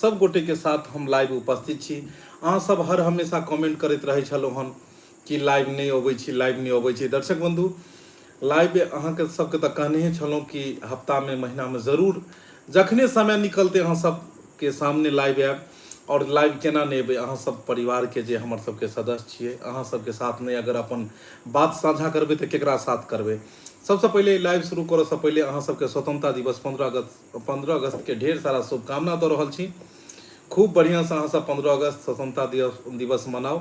सब गोटे के साथ हम लाइव उपस्थित छी। अहाँ सब हर हमेशा कमेंट करैत रहै छलहुँ हन कि लाइव नहि अबै छी, लाइव नहि अबै छी। दर्शक बंधु, लाइव अहाँके सबके तऽ कहने छलहुँ कि हफ्तामे महीनामे जरूर जखने समय निकलतै अहाँ सबके सामने लाइव आयब। आओर लाइव केना नहि एबै, अहाँ सब परिवारके जे हमर सबके सदस्य छियै, अहाँ सबके साथ नहि अगर अपन बात साझा करबै तऽ केकरा साथ करबै। सबसँ पहिले लाइव शुरू करऽसँ पहिले अहाँ सबके स्वतंत्रता दिवस 15 अगस्त के ढेर सारा शुभकामना दऽ रहल छी। खूब बढ़िआँसँ अहाँ सब 15 अगस्त स्वतंत्रता दिवस मनाउ।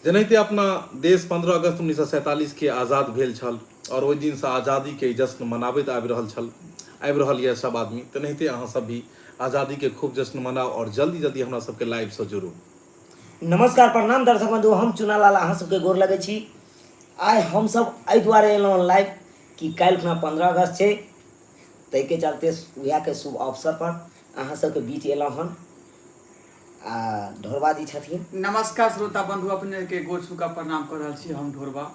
जेनाहिते अपना देश 15 अगस्त 1947 के आज़ाद भेल छल और ओहि दिनसँ आज़ादीके जश्न मनाबैत आबि रहल छल, आबि रहल यऽ सब आदमी, तेनाहिते अहाँ सब भी आज़ादीके खूब जश्न मनाउ और जल्दी जल्दी हमरा सबके लाइवसँ जुड़ू। नमस्कार प्रणाम दर्शक बंधु, हम चुनालाल अहाँ सबके गोर लगै छी। आइ हमसब एहि दुआरे एलहुँ लाइव कि काल्हि खुना 15 अगस्त छै, ताहिके चलते उएहके शुभ अवसर पर अहाँ सबके बीच एलहुँ हन। आ ढोरबा जी छथिन। नमस्कार श्रोता बंधु, अपने के गोर छू का प्रणाम कर रहल छी हम ढोरबा,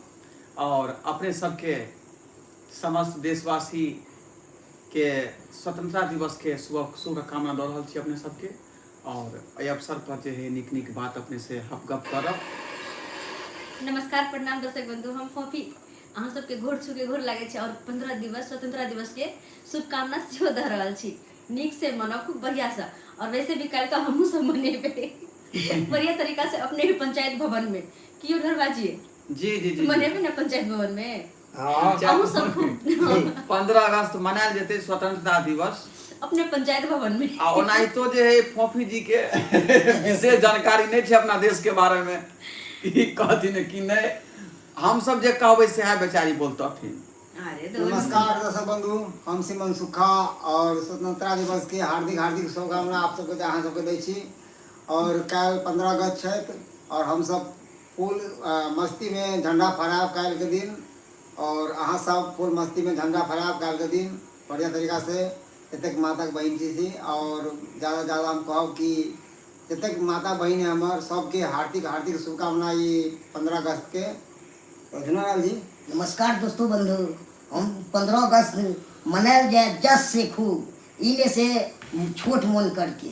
और अपने सबके समस्त देशवासी के स्वतंत्रता दिवस के शुभकामना दऽ रहल छी अपने सबके। और एहि अवसर पर जे है नीक नीक बात अपने से हप गप करब। नमस्कार प्रणाम दर्शक बंधु, हम फोफी अहाँ सबके घोर छू के घोर लागै छै और 15 दिवस स्वतंत्रता दिवस के शुभकामना सेहो दऽ रहल छी। नीक से मनाउ, खूब बढ़िया से। और वैसे भी काल्हि तऽ हमहूँ सब मनेबै बढ़िया तरीका से अपने पंचायत भवन में। कियो ढोरबा जी जी जी जी मनेबै ने पंचायत भवन में? हाँ। अहूँ सब खूब 15 अगस्त मनायल जेतै स्वतंत्रता दिवस अपने पंचायत भवन में। आ ओनाहितो जे है फोफी जी के विशेष जानकारी नहीं छै अपना देश के बारे में, की कहथिन की नहीं, हम सब जे कहबै सएह बेचारी बोलतथिन। अरे तो नमस्कार दर्शक बंधु, हम सिमन सुखा और स्वतंत्रता दिवस के हार्दिक हार्दिक शुभकामना आप सबके अहाँ सबके दै छी। और काल्हि 15 अगस्त छथि और हम सब फुल मस्ती में झंडा फहरायब काल्हि के दिन, और अहाँ सब फुल मस्ती में झंडा फहरायब काल्हि के दिन बढ़िया तरीका से। जतेक माता के बहिन छी और ज़्यादा से ज़्यादा हम कहब कि जतेक माता बहिन है हमर सबके हार्दिक हार्दिक शुभकामना ये 15 अगस्त के। रघुनाथ जी नमस्कार दोस्तों बंधु, हम 15 अगस्त मनायल जाए जस से खूब, इने से छोट मन करके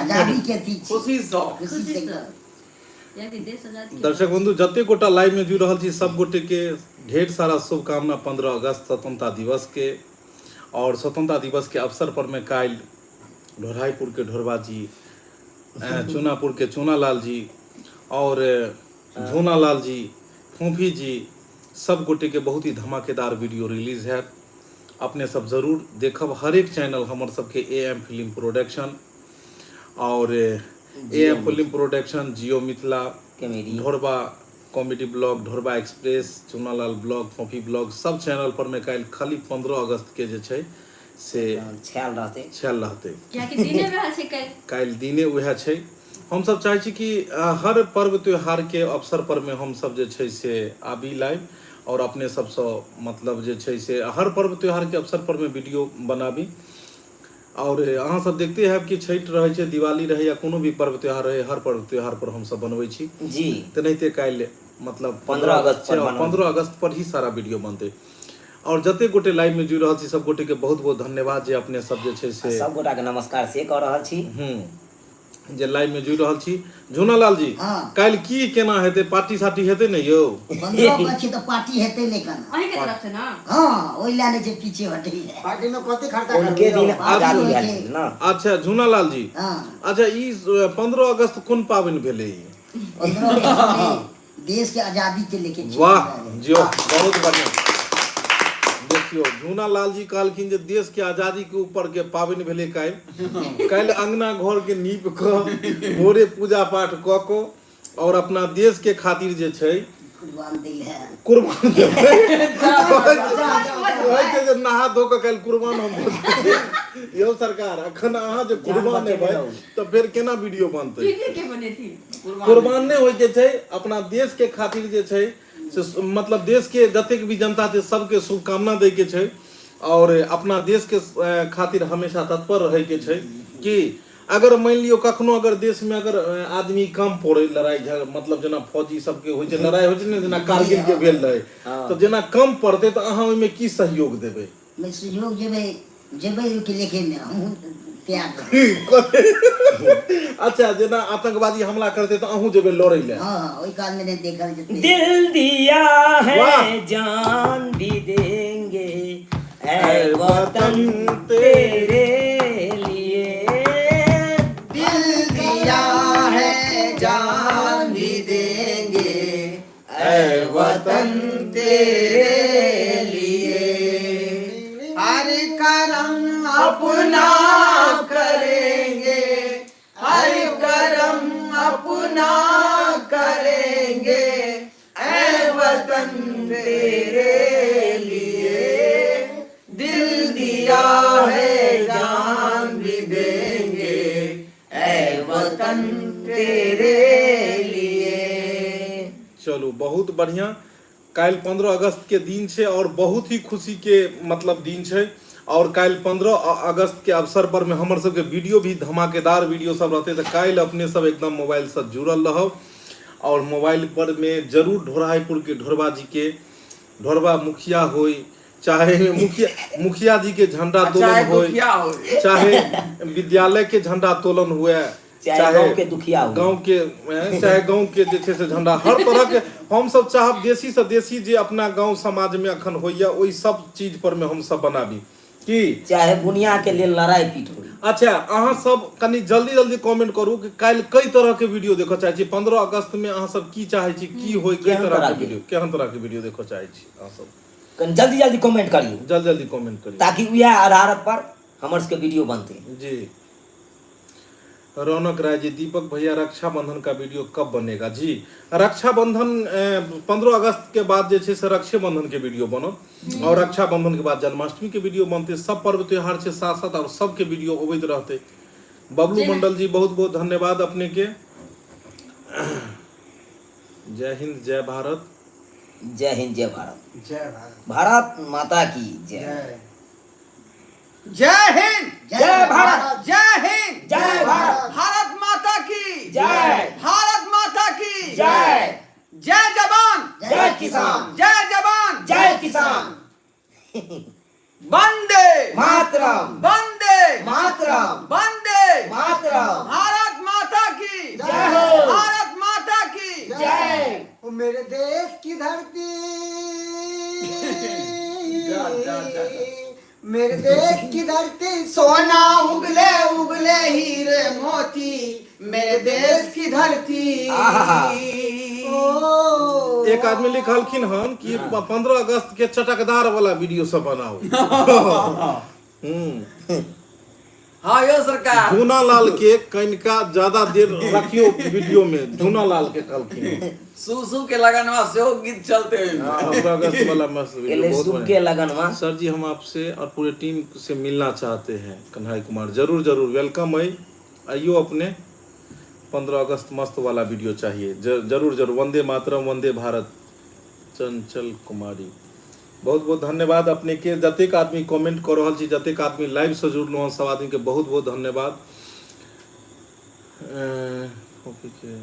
आजादी के अथी छी। खुशी से। खुशी से एकदम। यानी देश आजाद के दर्शक बंधु, जते गोटा लाइव में जुड़ रहल छी सब गोटे के ढेर सारा शुभकामना 15 अगस्त स्वतंत्रता दिवस के। और स्वतंत्रता दिवस के अवसर पर में काल्हि ढोराईपुर के ढोरबा जी, चूनापुर के चूनालाल जी और झोनालाल जी, फोफी जी, सब गोटे के बहुत ही धमाकेदार वीडियो रिलीज है। अपने सब जरूर देखब। हर एक चैनल हमर सबके ए एम फिल्म प्रोडक्शन और A M film production, Jio Mithila, Dhorba comedy blog, Dhorba express, Chunalal blog, Phophi blog, सब चैनल पर में काल्हि खाली 15 अगस्त के जे छै से छायल रहतै। छायल रहतै। कियाकि दिने वएह छै काल्हि। काल्हि दिने वएह छै। हम सब चाहै छी कि हर पर्व त्योहार के अवसर पर में हम सब जे छै से आबी लाइव और अपने सबसँ मतलब जे छै से हर पर्व त्योहार के अवसर पर में वीडियो बनाबी। और अहाँ सब देखते हैब कि छठि रहै छै, दिवाली रहै या कोनो भी पर्व त्योहार रहै, हर पर्व त्योहार पर हम सब बनबै छी जी। तेनाहिते काल्हि मतलब 15 अगस्त पर छै, बनबै। 15 अगस्त पर ही सारा वीडियो बनतै। और जते गोटे लाइव में जुड़ि रहल छी सब गोटे के बहुत बहुत धन्यवाद जे अपने सब जे छै से सब गोटा के नमस्कार से कऽ रहल छी। जे लाइव में जुड़ि रहल छी। झूनालाल जी, हाँ। काल्हि की केना हेतै, पार्टी सार्टी हेतै ने यौ? 15 अगस्त छै तऽ पार्टी हेतै नहि केना? अहीं के तरफ से ना? हाँ, ओहि लए नहि छै पीछे हटै लए। पार्टी में कते खर्चा उनके करबै दिन यौ? आजादी होइ भेल छै। छलै ना। अच्छा झूनालाल जी, हाँ। अच्छा ई 15 अगस्त कोन पाबनि भेलै ई? 15 अगस्त में देश के आजादी के लेके छै। वाह जियो, बहुत बढ़िया। देखियो झूनालाल जी कहलखिन जे देश के आजादी के ऊपर के पाबनि भेलै काल्हि। काल्हि अंगना घर के नीप कऽ भोरे पूजा पाठ कऽ कऽ और अपना देश के खातिर जे छै कुर्बान दै लए। कुर्बान देबै। कहै छै जे नहा धो कऽ काल्हि कुर्बान हम भऽ जेबै। यौ सरकार, अखन अहाँ जे कुर्बान हेबै तऽ फेर केना वीडियो बनतै? वीडियो के बनेथिन? कुर्बान नहि होइ के छै, अपना देश के खातिर जे छै से मतलब देश के जतेक भी जनता छै सबके शुभकामना दै के छै और अपना देश के खातिर हमेशा तत्पर रहै के छै कि अगर मान लियो कखनो अगर देश में अगर आदमी कम पड़े, लड़ाई झगड़ा मतलब जेना फौजी सबके होइ छै, लड़ाई होइ छै ने, जेना कारगिल के भेल रहै, तऽ जेना कम पड़तै तऽ अहाँ ओहिमे की सहयोग देबै? नहि सहयोग जेबै, जेबै ओहिके लेखे मे हमहूँ तैयार रहब। अच्छा जेना आतंकवादी हमला करतै तऽ अहूँ जेबै लड़ै लए हँ हँ ओहि कालमे नहि देखल जेतै दिल दिया वाह। है जान भी देंगे ऐ वतन तेरे लिए दिल दिया है जान भी देंगे ऐ वतन तेरे लिए हर करम अपना करेंगे हर करम अपना करेंगे ऐ वतन तेरे लिए दिल दिया है जान भी देंगे ऐ वतन तेरे लिए चलू बहुत बढ़िया काल्हि 15 अगस्त के दिन छै और बहुत ही खुशी के मतलब दिन छै और काल्हि 15 अगस्त के अवसर पर में हमर सबके वीडियो भी धमाकेदार वीडियो सब रहते तऽ काल्हि अपने सब एकदम मोबाइल से जुड़ल रहब और मोबाइल पर में जरूर ढोराईपुर के ढोरबा जी के ढोरबा मुखिया होई चाहे मुखिया मुखिया जी के झंडा चाहे तोलन होई दुखिया होय चाहे विद्यालय के झंडा तोलन हुए चाहे गाँव के दुखिया हुए। गाँव के चाहे गाँव के जे छै से झंडा हर तरह के हम सब चाहब देसी से देसी जे अपना गाँव समाज में अखन होइया ओहि सब चीज पर में हम सब बनाबी की चाहे बुनिया के लेल लड़ाई पीट होई अच्छा अहाँ सब कनि जल्दी जल्दी कमेंट करू कि काल्हि कई तरह के वीडियो देखऽ चाहै छी 15 अगस्त में अहाँ सब की चाहै छी की होय कई केहन तरह तरह के के? वीडियो केहन तरह के वीडियो देखऽ चाहै छी अहाँ सब कनि जल्दी जल्दी कमेंट करियौ जल्दी जल्दी कमेंट करियौ ताकि उएह आधार पर हमर सबके वीडियो बनतै जी रौनक राय जी दीपक भैया रक्षाबंधन का वीडियो कब बनेगा जी रक्षाबंधन 15 अगस्त के बाद जे छै से रक्षाबंधन के वीडियो बनत और रक्षाबंधन के बाद जन्माष्टमी के वीडियो बनते सब पर्व त्योहार छै साथ साथ और सबके वीडियो अबैत रहते बबलू जेना- मंडल जी बहुत बहुत धन्यवाद अपने के जय हिंद जय भारत जय हिंद जय भारत जय भारत भारत माता की जय जय जय हिंद जय भारत जय हिंद जय भारत भारत माता की जय भारत माता की जय जय जवान जय किसान जय जवान जय किसान वंदे मातरम वंदे मातरम वंदे मातरम भारत माता की जय हो। भारत माता की जय ओ मेरे देश की धरती जा, जा, जा, जा। मेरे देश की धरती सोना उगले उगले हीरे मोती मेरे देश की धरती आहा। ओ एक आदमी लिखलखिन हन कि 15 अगस्त के चटकदार वाला वीडियो सब बनाओ हम्म हाँ यो सरकार झूना लाल के कनिका ज्यादा देर रखियो वीडियो में झूना लाल के कहलखिन हन। सू सू के लगनवा सेहो गीत चलते ओहिमे 15 अगस्त वाला मस्त वीडियो एलै बहुत शुभ बढ़िया के लगनवा सर जी हम आपसे और पूरे टीम से मिलना चाहते हैं कन्हैया कुमार जरूर जरूर welcome है आइयो अपने 15 अगस्त मस्त वाला वीडियो चाहिए जरूर जरूर वंदे मातरम वंदे भारत चंचल कुमारी बहुत बहुत धन्यवाद अपने के जतेक आदमी कमेंट कऽ रहल छी जतेक आदमी लाइव से जुड़लहुँ हँ सब आदमी के बहुत बहुत धन्यवाद कॉपी के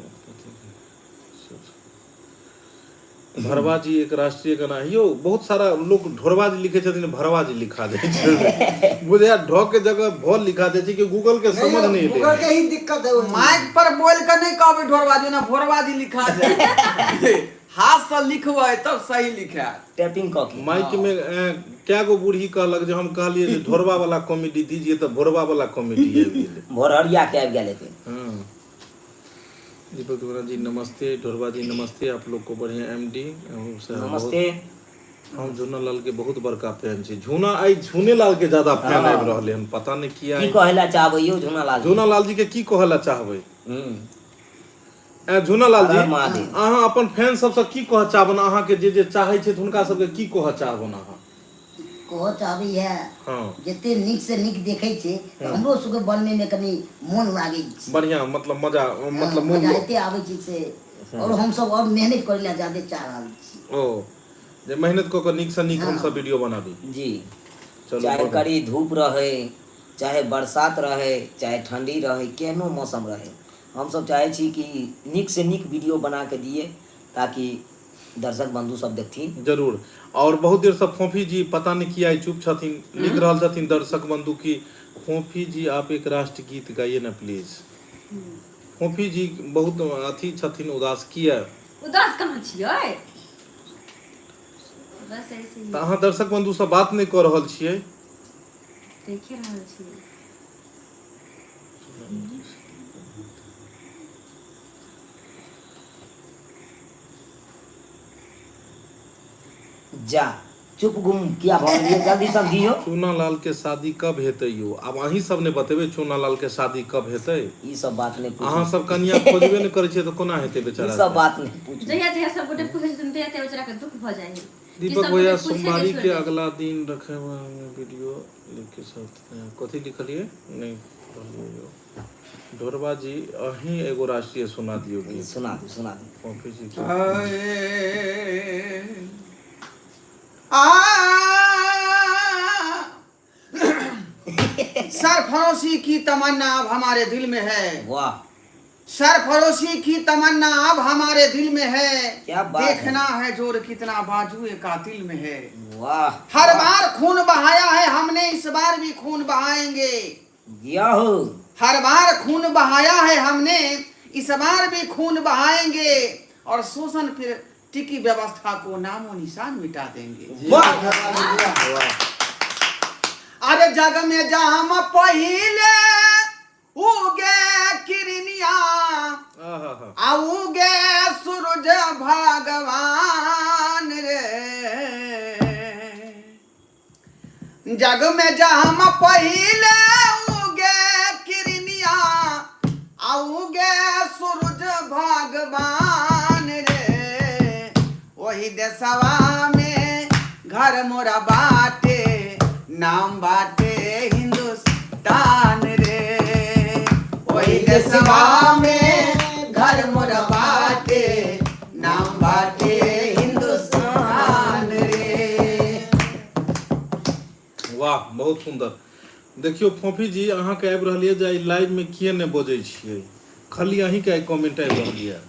भरवा जी एक राष्ट्रीय गाना यौ बहुत सारा लोग ढोरवा जी लिखे छथिन भरवा जी लिखा दै छै बुझाया ढ के जगह भ लिखा दै छै कि गूगल के समझ नहीं गूगल एलै के ही दिक्कत है ओहिमे। माइक पर बोल के नहीं कहबै ढोरबाजी ना भोरबाजी लिखा जाए हाथ से लिखबै तब सही लिखायत टैपिंग कऽ के माइक में कै गो बूढ़ी कहलक जे हम कहलिए जे ढोरवा वाला कॉमेडी दीजिए तऽ भोरवा वाला कॉमेडी आबि गेलै भोरहरिया के आबि गेल हेतै हाँ दीपक दुबरा जी नमस्ते ढोरबा जी नमस्ते आप लोग को बढ़िया एमडी नमस्ते हम झूना लाल के बहुत बड़का फैन छी झूना आई झूने लाल के ज्यादा फैन आबि रहले हन पता नहीं किया की कहै लए चाहबै यौ झूना लाल जी? झूना लाल जी के की कहै लए चाहबै ए झूना लाल जी हर महादेव। अहाँ अपन फैन सबसँ की कहऽ चाहबन अहाँ के जे जे चाहै छथि हुनका सबके की कहऽ चाहबन अहाँ कहऽ चाहबै इएह हँ जते नीक से नीक देखै छै तऽ हमरो सबके बनबैमे कनि मोन लागै छै बढ़िया मतलब मजा मतलब मोन मजा एते आबै छै से आओर हमसब आओर मेहनत करै लए जादे चाह रहल छी ओ जे मेहनत कऽ कऽ नीकसँ नीक हमसब वीडियो बनाबी जी चलू चाहे बहुत कड़ी धूप रहै चाहे बरसात रहै चाहे ठण्डी रहै केहनो मौसम रहै हमसब चाहै छी कि नीकसँ नीक वीडियो बना कऽ दियै ताकि दर्शक बंधु सब देखथिन। जरूर। और बहुत देर से फोफी जी पता नहीं किया चुप छथिन, लिख रहल छथिन दर्शक बंधु की फोफी जी आप एक राष्ट्रगीत गाइए ना प्लीज। फोफी जी बहुत अथी छथिन उदास किया। उदास कहाँ छियै? बस ऐसे ही। तऽ अहाँ दर्शक बंधु से बात नहि कऽ रहल छियै। देखे रहल छियै। जा चुप गुम किया भऽ गेलियै जल्दी सब दियौ। चूना लाल के शादी कब हेतै यौ? आब अहीं सब ने बतेबै चूना लाल के शादी कब हेतै? ई सब बात नहि पूछू। अहाँ सब कनिया खोजबे ने करै छियै तऽ कोना हेतै ई बेचारा सब के? बात नहि पूछू। जहिया जहिया सब गोटे पूछै छथिन तहिया तहिया बेचारा के दुख भऽ जाइ है कि दीपक सब भैया गोटे पूछे के सोमवारी छोड़ि के दै छै। अगला दिन रखे वीडियो लिख के साथ कथी लिखलियै नहि पढ़लियै यौ। ढोरबा जी अहीं एगो राष्ट्रीय सुना दियौ गीत। सुना दू सुना दू। फोफी जी के। आ सरफरोशी की तमन्ना अब हमारे दिल में है। वाह। सरफरोशी की तमन्ना अब हमारे दिल में है। क्या बात है। देखना है जोर कितना बाजू कातिल में है। वाह। हर बार खून बहाया है हमने, इस बार भी खून बहाएंगे। जिया हो। हर बार खून बहाया है हमने, इस बार भी खून बहाएंगे और शोषण फिर टिकी व्यवस्था को नामो निशान मिटा देंगे। वाह। अरे जग में जाम पहिले उगे किरनिया, आहा। आ उगे सूरज भगवान रे। जग में जाम पहिले उगे किरनिया, आ उगे सूरज भगवान रे। वही देशवा में घर मोरा बाटे, नाम बाटे हिंदुस्तान रे। वही देशवा में घर मोरा बाटे, नाम बाटे हिंदुस्तान रे। वाह, बहुत सुंदर। देखियौ फोफी जी, अहाँके आबि रहल यऽ जे आइ लाइव मे किए नहि बजै छियै, खाली अहींके आइ कमेंट आबि रहल यऽ।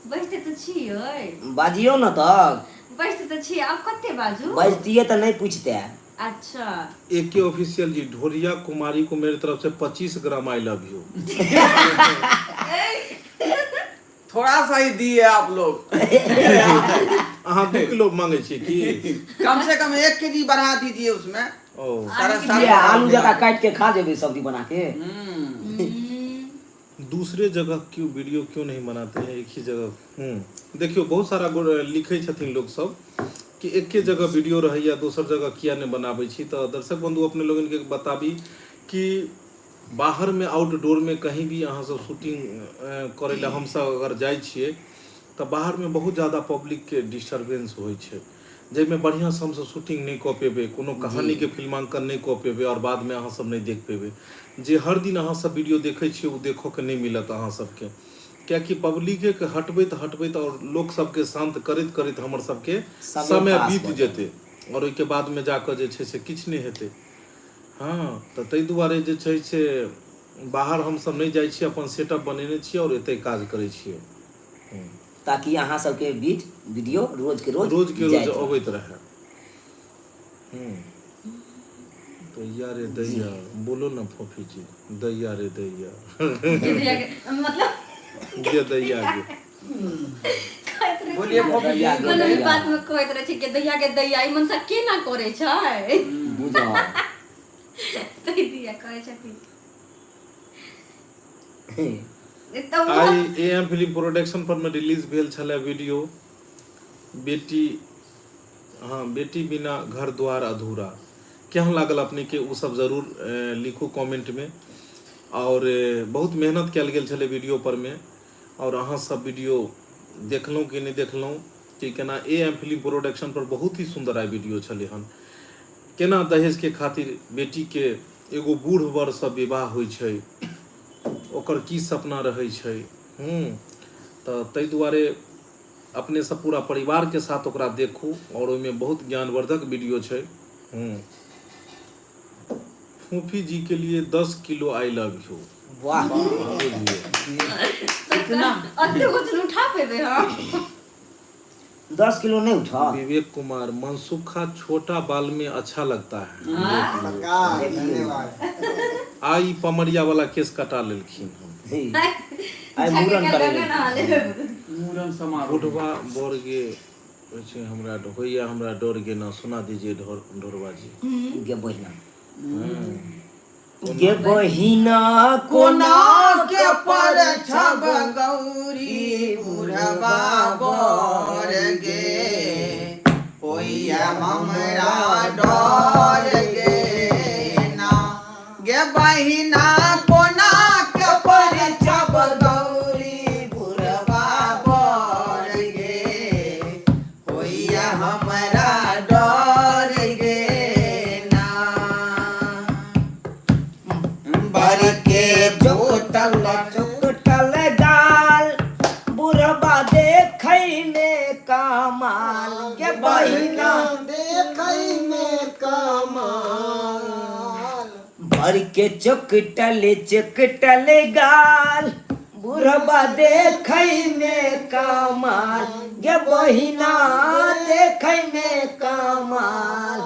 बजते तऽ छियै। बाजियौ ने तऽ। बजते तऽ छियै, आब कते बाजू? बजतियै तऽ नहि पूछते। अच्छा। ए के ऑफिशियल जी, ढोरिया कुमारी को मेरे तरफ से 25 ग्राम I love you. थोड़ा सा ही दिए आप लोग। अहाँ 2 किलो मांगे छियै की? कम से कम 1 केजी बढ़ा दीजिए उसमें। ओ। सारा साल ये आलू जका काटि के खा जेबै सब्जी बना के। दूसरे जगह क्यों वीडियो क्यों नहीं बनाते हैं, एक ही जगह। देखियौ बहुत सारा लिखै छथिन लोग सब कि एके जगह वीडियो रहैया, दोसर जगह किया नहि बनाबै छी। तऽ दर्शक बंधु अपने लोगन के बताबी कि बाहर में आउटडोर में कहीं भी अहाँ सब शूटिंग करै लए हमसब अगर जाइ छियै तऽ बाहर में बहुत ज्यादा पब्लिक के डिस्टर्बेंस होइ छै, जाहिमे बढ़िआँ से हमसब शूटिंग नहि कऽ पेबै, कोनो कहानी के फिल्मांकन नहि कऽ पेबै और बाद में अहाँ सब नहि देख पेबै। जे हर दिन अहाँ सब वीडियो देखै छियै ओ देखऽ के नहि मिलत अहाँ सबके, कियाकि पब्लिके के हटबैत हटबैत और लोक सबके शांत करैत करैत हमर सबके समय समय पास बीत भऽ जेतै और ओहिके बाद में जाकऽ जे छै से किछु नहि हेतै। हँ, तऽ ताहि दुआरे जे छै से बाहर हमसब नहि जाइ छियै, अपन सेटअप बनेने छियै और एतै काज करै छियै। ताकि अहाँ सबके बीच वीडियो रोज के रोज रोज के रोज जाइत रहत। अबैत रहै। दैया रे दैया, बोलो ना फोफी जी, दैया रे दैया। दैया के मतलब जे दैया के। कहैत रहै बोलिए छै ना, फोफी जी। दैया के कोनो भी दैया। बात में कहैत रहै छै कि दैया के दैया, ई मनसा केना करै छै? बुझाओ। तै दिया कहै छथिन। तऽ I A M film production पर में रिलीज भेल छलै वीडियो बेटी, हाँ बेटी बिना घर द्वार अधूरा। केहन लागल अपने के ओ सब जरूर लिखू कमेंट में। और बहुत मेहनत कयल गेल छलै वीडियो पर में, और अहाँ सब वीडियो देखलहुँ कि नहि देखलहुँ कि केना ए एम फिल्म प्रोडक्शन पर बहुत ही सुंदर आइ वीडियो छलै हन, केना दहेज के खातिर बेटी के एगो बूढ़ वर से विवाह होइ छै, ओकर की सपना रहै छै। तऽ ताहि दुआरे अपने सब पूरा परिवार के साथ ओकरा देखू और ओहिमे बहुत ज्ञानवर्धक वीडियो छै। फूफी जी के लिए 10 किलो I love you. वाह इतना अते वजन उठा पेबे हम 10 किलो नहीं उठा। विवेक कुमार, मनसुखा छोटा बाल में अच्छा लगता है। सरकार, धन्यवाद। आई पमरिया वाला केस कटा लेलखिन हम। आइ मूड़न करै ले। मूड़न समारोह। बुढ़वा बर गे होइ छै हमरा होइया हमरा डर गे ना, सुना दीजिए ढोर ढोरबा जी। गे बहिना, गे बहिना, कोना के पर छब गौरी बुढ़वा बर गे, होइया हमरा डर गे ना। गे बहिना, कोना के पर छब गौरी बुढ़वा बर गे, होइया हमरा डर गे ना। बर के जोतल चुकटल गाल, बुढ़बा देखै में कमाल, गे बहिना। देखै में कमाल। भर के चुकटल चुकटल गाल, बुढ़बा देखै में कमाल, गे बहिना, देखै में कमाल,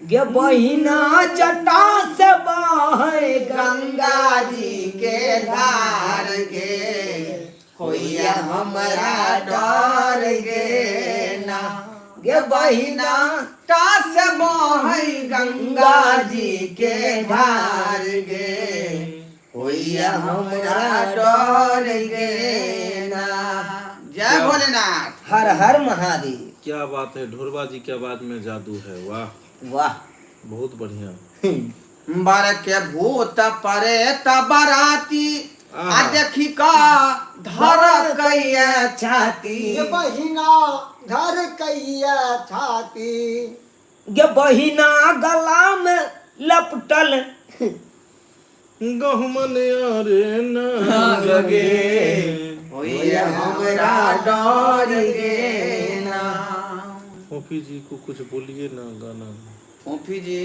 गे बहिना, जटा से बहै गंगा जी के धार गे, होइया हमरा डर गे ना। गे बहिना, टास बहै गंगा जी के धार गे, होइया हमरा डर गे ना। जय भोलेनाथ। हर हर महादेव। क्या बात है, ढोरबा जी के आवाज में जादू है, वाह। वाह। बहुत बढ़िया। बर के भूत परे बराती आ देखी का धर कैया छाती। गे बहिना, धर कैया छाती। गे बहिना, गला में लपटल गहुमन अरे ना गे, होइया हमरा डर गे ना। फोफी जी को कुछ बोलिए ना गाना। फोफी जी,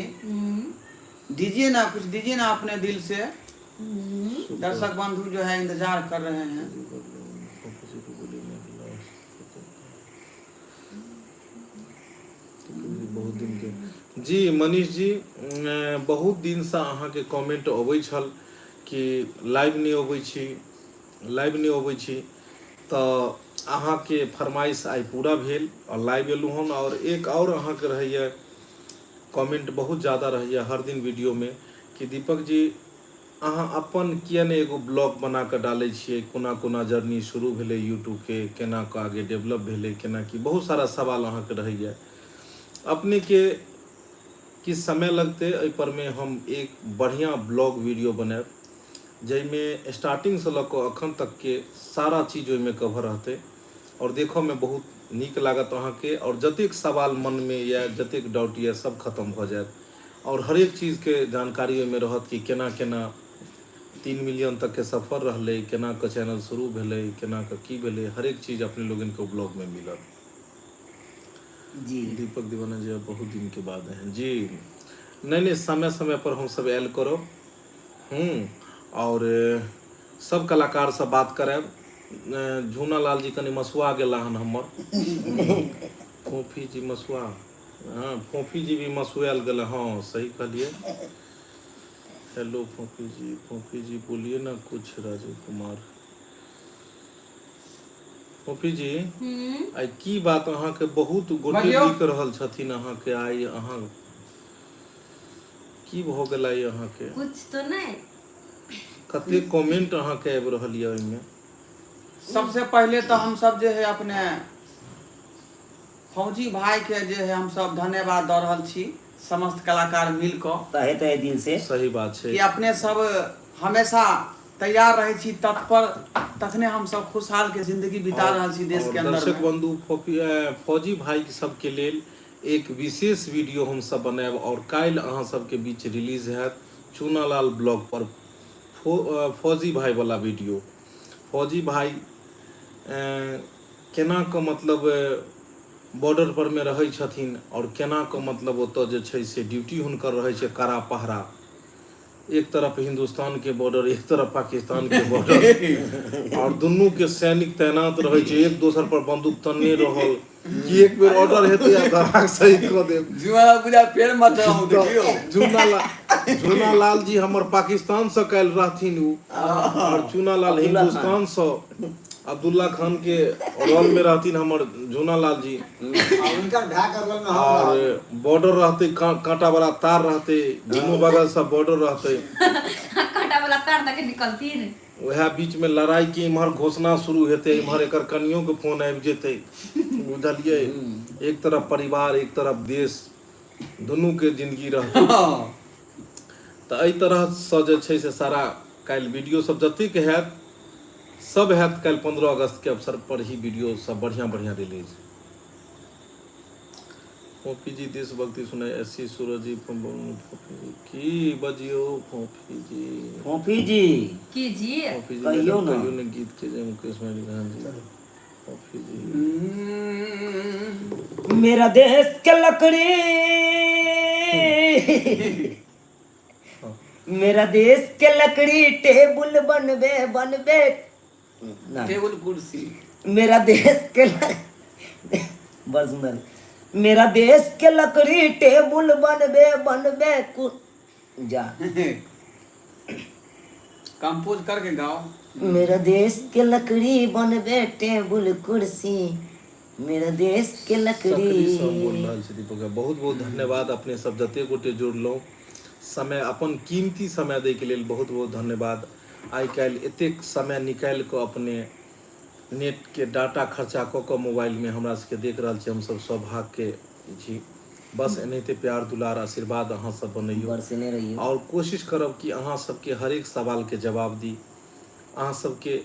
दीजिए ना, कुछ दीजिए ना अपने दिल से। दर्शक बंधु जो है इंतजार कर रहे हैं। फोफी जी को बोलिए ना कि लास्ट बहुत दिन के जी। मनीष जी, बहुत दिनसँ अहाँके कमेंट अबै छल कि लाइव नहि अबै छी, लाइव नहि अबै छी। तऽ अहाँके फरमाइश आइ पूरा भेल आओर लाइव एलहुँ हन। आओर एक आओर अहाँके रहैए कमेंट, बहुत ज्यादा रहैए हर दिन वीडियोमे कि दीपक जी, अहाँ अपन किए नहि एगो ब्लॉग बना कऽ डालै छियै? कोना कोना जर्नी शुरू भेलै यूट्यूबके, केना कऽ आगे डेवलप भेलै, केना की, बहुत सारा सवाल अहाँके रहैए। अपनेके किछु समय लगतै, एहि पर मे हम एक बढ़िआँ ब्लॉग वीडियो बनायब, जाहिमे स्टार्टिंगसँ लऽ कऽ अखन तकके सारा चीज ओहिमे कवर रहतै आओर देखऽमे बहुत नीक लागत अहाँके। आओर जतेक सवाल मनमे यए, जतेक डाउट यए, सब खतम भऽ जायत आओर हरेक चीजके जानकारी ओहिमे रहत कि केना केना 3 मिलियन तकके सफर रहलै, केना कऽ चैनल शुरू भेलै, केना कऽ की भेलै, हरेक चीज अपने लोगनके ब्लॉगमे मिलत। दीपक दीवाना जी, आप बहुत दिन के बाद हैं जी। नहीं नहीं, समय समय पर हम सब आयल करब आओर सब कलाकार से बात करायब। झूना लाल जी कनि मसुआ गेला हन हमर। फोफी जी मसुआ, हाँ, फोफी जी भी मसुआयल गेला। हाँ, सही कहलिए। हेलो फोफी जी, फोफी जी बोलिए ना कुछ। राजीव कुमार, फोफी जी। आइ की बात, अहाँके बहुत गोटे बजियौ। लिख रहल छथिन अहाँके। आइ अहाँ की भऽ गेल आइ अहाँके? कुछ तो नहीं। कते कमेंट अहाँके आबि रहल यऽ ओहिमे। सबसे पहले तो हम सब जे है अपने फौजी भाई के जे है हम सब धन्यवाद दऽ रहल छी, समस्त कलाकार मिल कऽ। तहे तहे दिल से। सही बात छै। कि अपने सब हमेशा तैयार रहै छी, तत्पर, तखने हम सब खुशहाल के जिंदगी बिता रहल छी देश और के अंदर दर्शक में। बंधु, फौजी भाई सबके लेल एक विशेष वीडियो हम सब बनायब और काल्हि अहाँ सबके बीच रिलीज हैत चूनालाल ब्लॉग पर फौजी भाई वाला वीडियो। फौजी भाई केना कऽ मतलब बॉर्डर पर मे रहै छथिन और केना कऽ मतलब ओतऽ जे छै से ड्यूटी हुनकर रहै छै, कड़ा पहरा। एक तरफ हिन्दुस्तान के बॉर्डर, एक तरफ पाकिस्तान के बॉर्डर, और दुनू के सैनिक तैनात रहै छै, एक दोसर पर बंदूक तनने रहल कि एक बेर ऑर्डर हेतै आ धड़ाक सही कऽ देब। जुआ बुझा फेर मत रहूं देखियो। झूना लाल जी हमर पाकिस्तान से काल्हि रहथिन उ, और चूना लाल अब्दुल्ला खान। हिन्दुस्तान से अब्दुल्ला खान के रोल में रहथिन हमर झूना लाल जी। आ हुनकर भाय के रोल में हम और रहब। बॉर्डर रहते, कांटा वाला तार रहते, दुनू बगल से बॉर्डर रहते। कांटा वाला तार दके निकलथिन। वएह बीच में लड़ाई के इम्हर घोषणा शुरू हेतै, इम्हर एकर कनियो के फोन आबि जेतै, बुझलियै? एक तरफ परिवार, एक तरफ देश, दुनू के जिंदगी रहतै। तऽ एहि तरहसँ जे छै से सारा काल्हि वीडियो सब जतेक हैत सब हैत। काल्हि 15 अगस्त के अवसर पर ही वीडियो सब बढ़िया बढ़िया रिलीज। फोफी जी देशभक्ति सुनाई। एस सी सूरज जी, फोफी जी की बजियो फोफी जी? फोफी जी। की जी? फोफी जी। कहियौ मैडम, ने। कहियौ ने गीत के जे मुकेश मैरी खान जी, फोफी जी। मेरा देश के लकड़ी, मेरा देश के लकड़ी टेबुल बनबे बनबे ना। टेबुल कुर्सी। मेरा देश के बड़ सुंदर। मेरा देश के लकड़ी टेबुल बनबे बनबे कु जा। कंपोज करके गाओ। मेरा देश के लकड़ी बनबे टेबुल कुर्सी, मेरा देश के सकरी लकड़ी। सब बोल रहल छै दीपक भाई, बहुत बहुत धन्यवाद। अपने सब जते गोटे जुड़लहुँ, समय अपन कीमती समय दैके लेल बहुत बहुत धन्यवाद। आइ काल्हि एतेक समय निकालि कऽ अपने नेटके डाटा खर्चा कऽ कऽ मोबाइलमे हमरा सबके देख रहल छी, हमसब सौभाग्यके छी। बस एनाहिते प्यार दुलार आशीर्वाद अहाँ सब बनैयौ। बरसेने रहियौ। आओर कोशिश करब कि अहाँ सबके हरेक सवालके जवाब दी, अहाँ सबके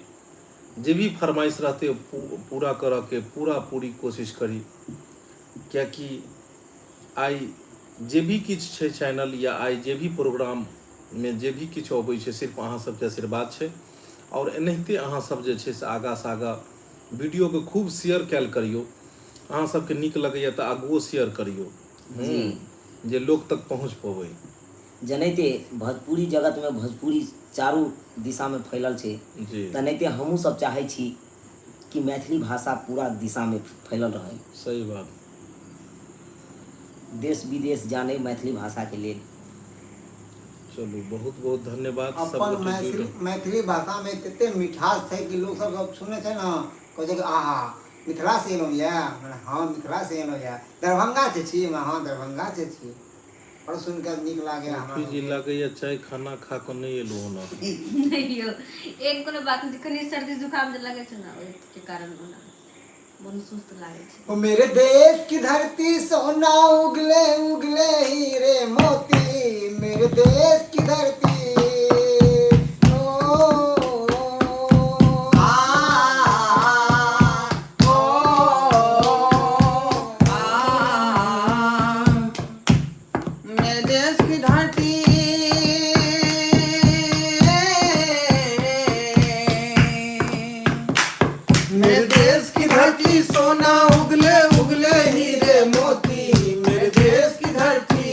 जे भी फरमाइश रहतै पूरा करऽके पूरा पूरी कोशिश करी, कियाकि आइ जे भी किछु छै चैनल या आइ जे भी प्रोग्राममे जे भी किछु अबै छै, सिर्फ अहाँ सबके आशीर्वाद छै। आओर एनाहिते अहाँ सब जे छै से आगाँसँ आगाँ वीडियोके खूब शेयर कयल करियौ। अहाँ सबके नीक लगैया तऽ आगुओ शेयर करियौ जे लोक तक पहुँच पबै। जेनाहिते भोजपुरी जगतमे भोजपुरी चारू दिशामे फैलल छै जी, तेनाहिते हमहूँ सब चाहै छी कि मैथिली भाषा पूरा दिशामे फैलल रहै। सही बात। देश विदेश जाने मैथिली भाषाके लेल। चलू, बहुत बहुत धन्यवाद सब अपन गोटे मैथिली जुड़ल। मैथिली भाषामे तते मिठास छै कि लोक सब सब सुनै छै ने, कहै छै कि आहा, मिथिला से एलहुँ यऽ? हँ, मिथिला से एलहुँ यऽ। दरभंगा से छी? हँ, दरभंगा से छी। बड़ सुनि कऽ नीक लागैए हमरा फोफी जी सबके। लागैए चाय खाना खा कऽ नहि एलहुँ हन अखन। नहि यौ, एहन कोनो बात नहि छै। कनि सर्दी जुकाम जे लगै छै ने, ओहिके कारण ओना मन सुस्त लागै छै। ओ मेरे देश की धरती सोना उगले उगले हीरे मोती, मेरे देश की धरती ओ आ ओ आ। मेरे देश की धरती, मेरे देश की धरती सोना उगले उगले हीरे मोती, मेरे देश की धरती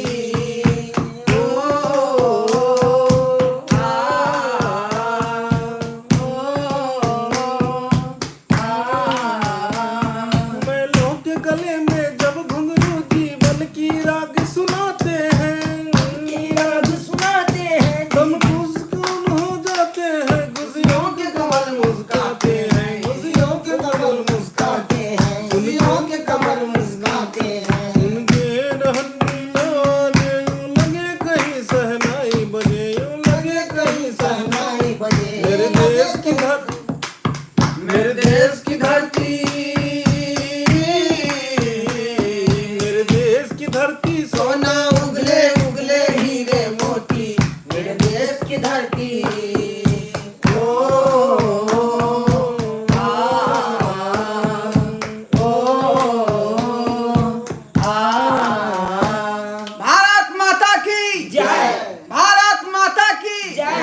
ओ आ ओ आ। बैलों के गले में जब घुंघरू जीवन की राग सुनाते हैं, की राग सुनाते हैं, हम सुकून हो जाते हैं, खुशियों के कमल मुस्काते हैं, खुशियों के कमल मुस्काते हैं, खुशियों के कमल मुस्काते हैं। उनके रहन यूं लगे कहीं शहनाई बजे, यूं लगे कहीं शहनाई बजे। मेरे देश की धरती, मेरे देश की धरती, मेरे देश की धरती सोना उगले उगले हीरे मोती, मेरे देश की धरती ओ आ ओ आ। भारत माता की जय। भारत माता की जय।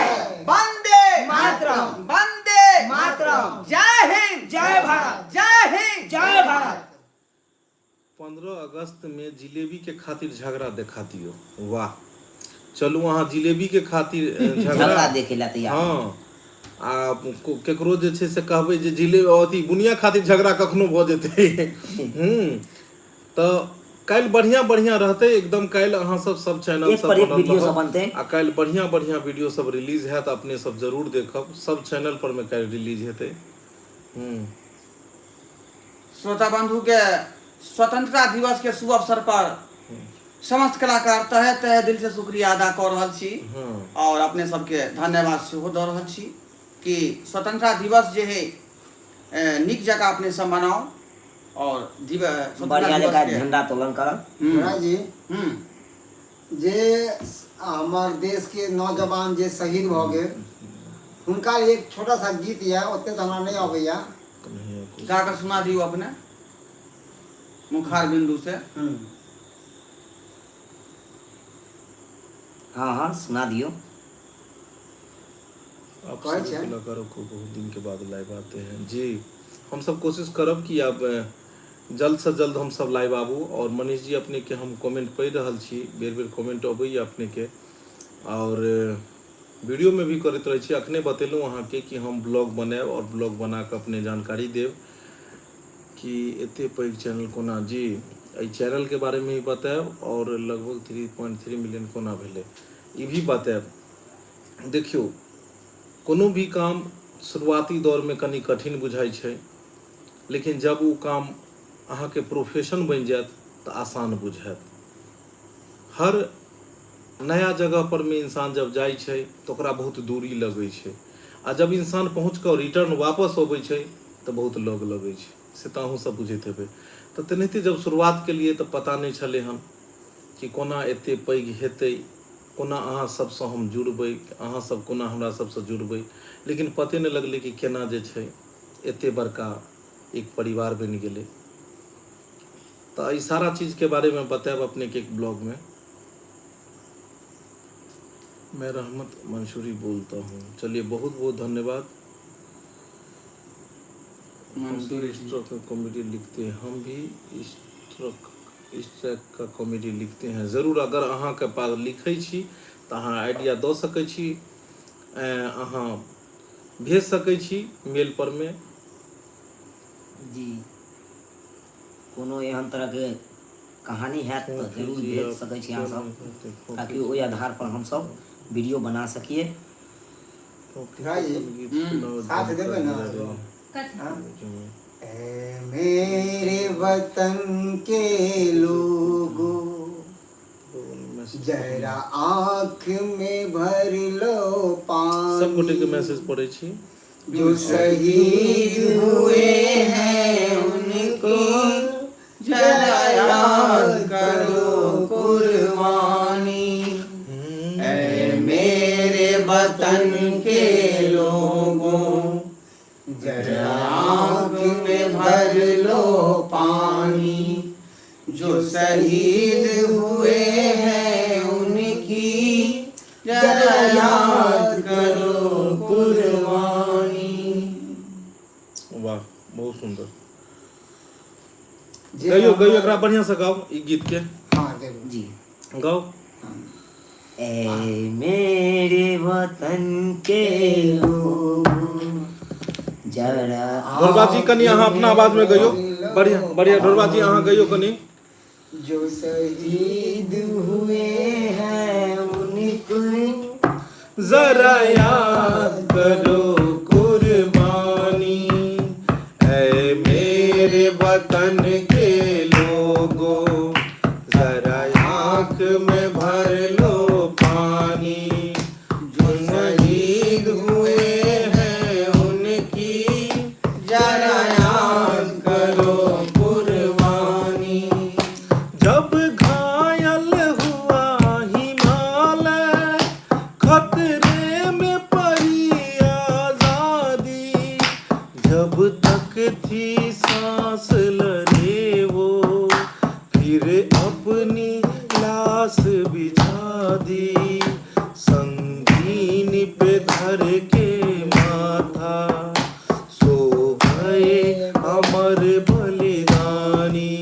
वंदे मातरम। वंदे मातरम। जय हिंद। जय भारत। जय हिंद। जय भारत। 15 अगस्त में जिलेबी के खातिर झगड़ा देखा दियो, वाह। चलू अहाँ जिलेबीके खातिर झगड़ा झगड़ा देखे ला तैयार। हँ, आ केकरो जे छै से कहबै जे जिले अथी बुनिया खातिर झगड़ा कखनो भऽ जेतै। तऽ काल्हि बढ़िया बढ़िया रहतै एकदम। काल्हि अहाँ सब सब चैनल एक सब पर एक बनल वीडियो सब रहब बनतै। आ काल्हि बढ़िया बढ़िया वीडियो सब रिलीज हैत, अपने सब जरूर देखब। सब चैनल पर मे काल्हि रिलीज हेतै। श्रोता बंधु के स्वतंत्रता दिवस के शुभ अवसर पर समस्त कलाकार तहे तहे दिल से शुक्रिया अदा कऽ रहल छी और अपने सबके धन्यवाद सेहो दऽ रहल छी कि स्वतंत्रता दिवस जे है नीक जकाँ अपने सब मनाउ और स्वतंत्रता बढ़िया दिवस जकाँ के झंडा तोलन करब। महाराज जी, जे हमर देश के नौजवान जे शहीद भऽ गेल हुनका लिए एक छोटा सा गीत यऽ, ओते तऽ हमरा नहि अबैया। गा कऽ सुना दियौ अपने मुखार बिंदु से। हाँ हाँ, सुना दियौ। आप कहै सभी छै। कलाकारों को बहुत दिन के बाद लाइव आते हैं जी। हम सब कोशिश करब कि अब जल्द से जल्द हम सब लाइव आबू। और मनीष जी, अपने के हम कमेंट पढ़ि रहल छी, बेर बेर कमेंट अबैया अपने के और वीडियो में भी करैत रहै छी। अखने बतेलहुँ अहाँके कि हम ब्लॉग बनायब और ब्लॉग बना कऽ अपने जानकारी देब कि एते पैघ चैनल कोना। जी, एहि चैनल के बारे में भी बतायब और लगभग 3.3 मिलियन कोना भेलै ई भी बतायब। देखियौ, कोनो भी काम शुरुआती दौरमे कनि कठिन बुझाइ छै, लेकिन जब ओ काम अहाँके प्रोफेशन बनि जायत तऽ आसान बुझायत। हर नया जगह पर मे इंसान जब जाइ छै तऽ ओकरा बहुत दूरी लगै छै आ जब इंसान पहुँच कऽ रिटर्न वापस अबै छै तऽ बहुत लग लगै छै। से तऽ अहूँ सब बुझैत हेबै। तऽ तेनाहिते जब शुरुआत केलियै तऽ पता नहि छलै हन कि कोना एते पैघ हेतै, कोना अहाँ सबसँ हम जुड़बै, अहाँ सब कोना हमरा सबसँ जुड़बै, लेकिन पते नहि लगलै कि केना जे छै एते बड़का एक परिवार बनि गेलै। तऽ एहि सारा चीजके बारेमे बतायब अपनेके एक ब्लॉगमे। मैं रहमत मंसूरी बोलता हूँ। चलिए, बहुत बहुत धन्यवाद। हम भी मंसूरी इस जी। तरह का कॉमेडी लिखते हैं, हम भी इस तरह इस तरह का कॉमेडी लिखते हैं। जरूर, अगर अहाँके पास लिखै छी तऽ अहाँ आइडिया दऽ सकै छी, अहाँ भेज सकै छी मेल पर मे। जी, कोनो एहन तरहके कहानी हैत तऽ फोफी जरूर जी भेज आप सकै छी क्यों अहाँ सब, नहीं करते फोफी ताकि जी? ओहि आधार पर हमसब वीडियो बना सकिए। फोफी भाई जी, अपन गीत सुनाओ। साथ झुमका देबै ने गिरा एगो? रही कथी? हाँ? है। ऐ मेरे वतन के लोगों, जरा आँख में भर लो सब गोटे के पानी, मैसेज पढ़ै छी। जो शहीद हुए हैं उनको जरा याद करो कुर्बानी। ऐ मेरे वतन के लोगों, जरा आँख में भर लो पानी, जो शहीद हुए हैं उनकी जरा याद करो कुर्बानी। वाह, बहुत सुंदर। जे गइयो गइयो, हमर एकरा बढ़िया से गाओ ई गीत के। हाँ, जरूर। जी। गाओ। ऐ मेरे वतन के लोगों, जरा ढोरबा जी, कनि अहाँ अपना आवाज में गइयो। बढ़िया बढ़िया। ढोरबा जी, अहाँ गइयो कनि। जो शहीद हुए हैं उनको जरा याद करो कुर्बानी, ऐ मेरे वतन के लोगों, जरा आंख में भर लो पानी, जो शहीद हुए हैं उनकी जरा याद करो कुर्बानी। जब घायल हुआ हिमालय, खतरे में पड़ी आजादी, जब तक थी सांस लड़े वो, फिर अपनी लाश बिछा दी। संगीन पे धर के माथा सो गए अमर बलिदानी,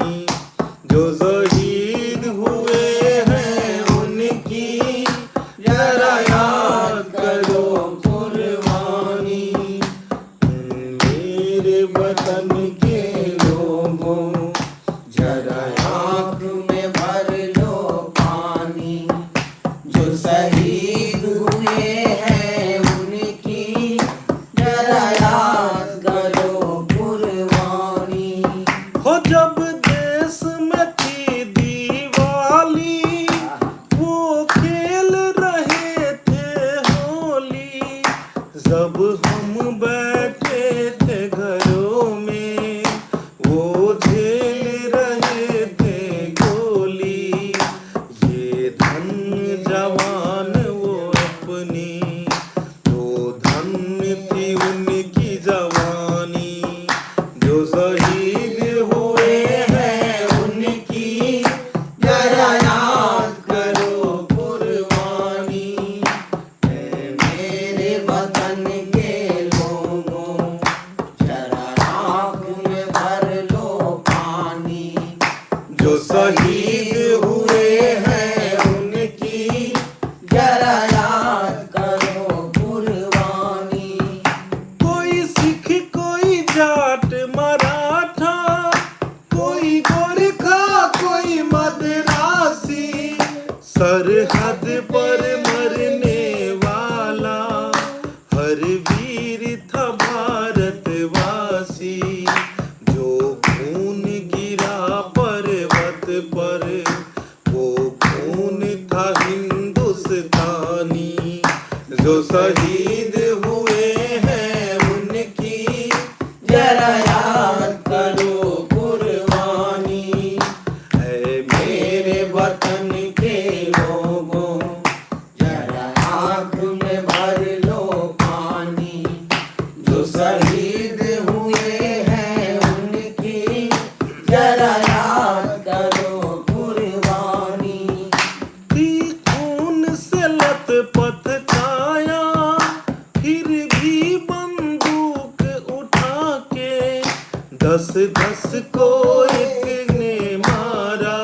जो शहीद हुए हैं उनकी जब हम बैठे थे घरों में, वो झेल रहे थे गोली। ये धन जवान वो अपनी, वो धन थी उनकी जवानी। जो शहीद हुए हैं उनकी जरा याद करो कुर्बानी। ऐ मेरे वतन के लोगों, जरा आँख में भर लो पानी। जो शहीद हुए हैं उनकी जरा याद करो कुर्बानी। कोई सिख, कोई जाट मराठा, कोई गोरखा, कोई मद्रासी, सरहद पर मरने वाला हर वीर था भारतवासी। जो खून गिरा पर्वत पर, वो खून था हिंदुस्तानी। जो शहीद हुए हैं उनकी जरा याद करो कुर्बानी। ऐ मेरे वतन के लोगों, जरा आँख में भर लो पानी। जो शहीद हुए हैं उनकी जरा याद करो कुर्बानी। थी खून से लथपथ काया, फिर भी बंदूक उठा के दस दस को एक ने मारा,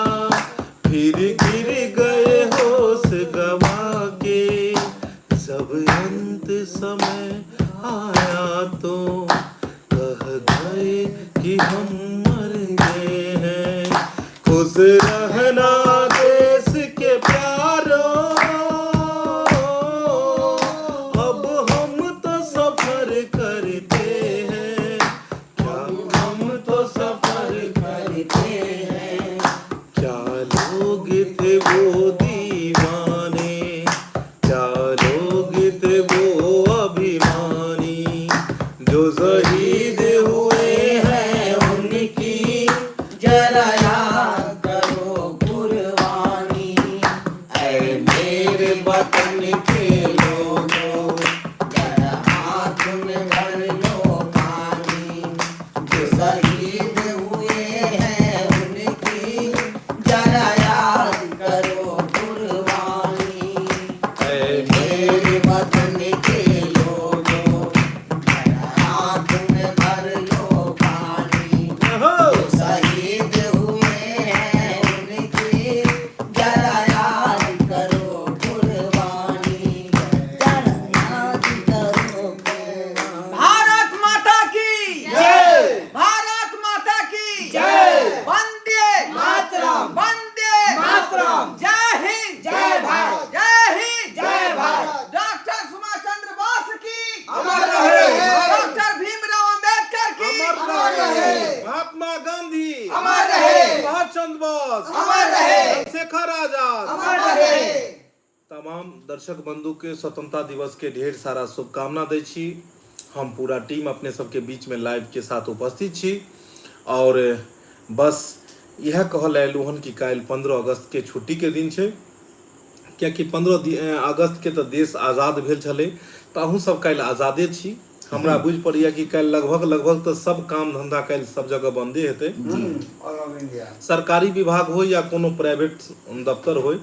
फिर गिर गए होश गवा के। जब अंत समय आया तो कह गए कि हम मर गए हैं। खुश रहना देश के प्यारों, अब हम तो सफर करते हैं। क्या हम तो सफर करते हैं। क्या लोग थे वो दीवाने, क्या लोग थे वो अभिमानी। जो शहीद हुए हैं उनकी जरा याद करो कुर्बानी। ऐ मेरे वतन के लोगों, जरा आँख में भर लो पानी। जो शहीद हुए हैं उनकी जरा याद करो कुर्बानी। ऐ मेरे वतन के लोगों, जरा आँख में भर लो पानी। जो शहीद हुए हैं उनकी जरा याद करो कुर्बानी। जरा याद करो कुर्बानी। भारत माता की जय। भारत माता की जय। वंदे मातरम। वंदे मातरम। जय हिंद जय भारत। जय हिंद जय भारत। डॉक्टर सुभाष चंद्र बोस की अमर रहे। डॉक्टर भीमराव अंबेडकर की अमर रहे। महात्मा गांधी अमर रहे। सुभाष चंद्र बोस अमर रहे। चंद्रशेखर आजाद अमर रहे। तमाम दर्शक बंधु के स्वतंत्रता दिवस के ढेर सारा शुभकामना दै छी। हम पूरा टीम अपने सबके बीच में लाइव के साथ उपस्थित छी और बस इएह कहल अयलहुँ हन कि काल्हि 15 अगस्त के छुट्टी के दिन छै, कियाकि 15 अगस्त के तऽ देश आजाद भेल छलै, तऽ अहूँ सब काल्हि आजादे छी। हमरा बुझि पड़ैया कि काल्हि लगभग लगभग तऽ सब काम धंधा काल्हि सब जगह बंदे हेतै। All of India. सरकारी विभाग हो या कोनो प्राइवेट दफ्तर हो,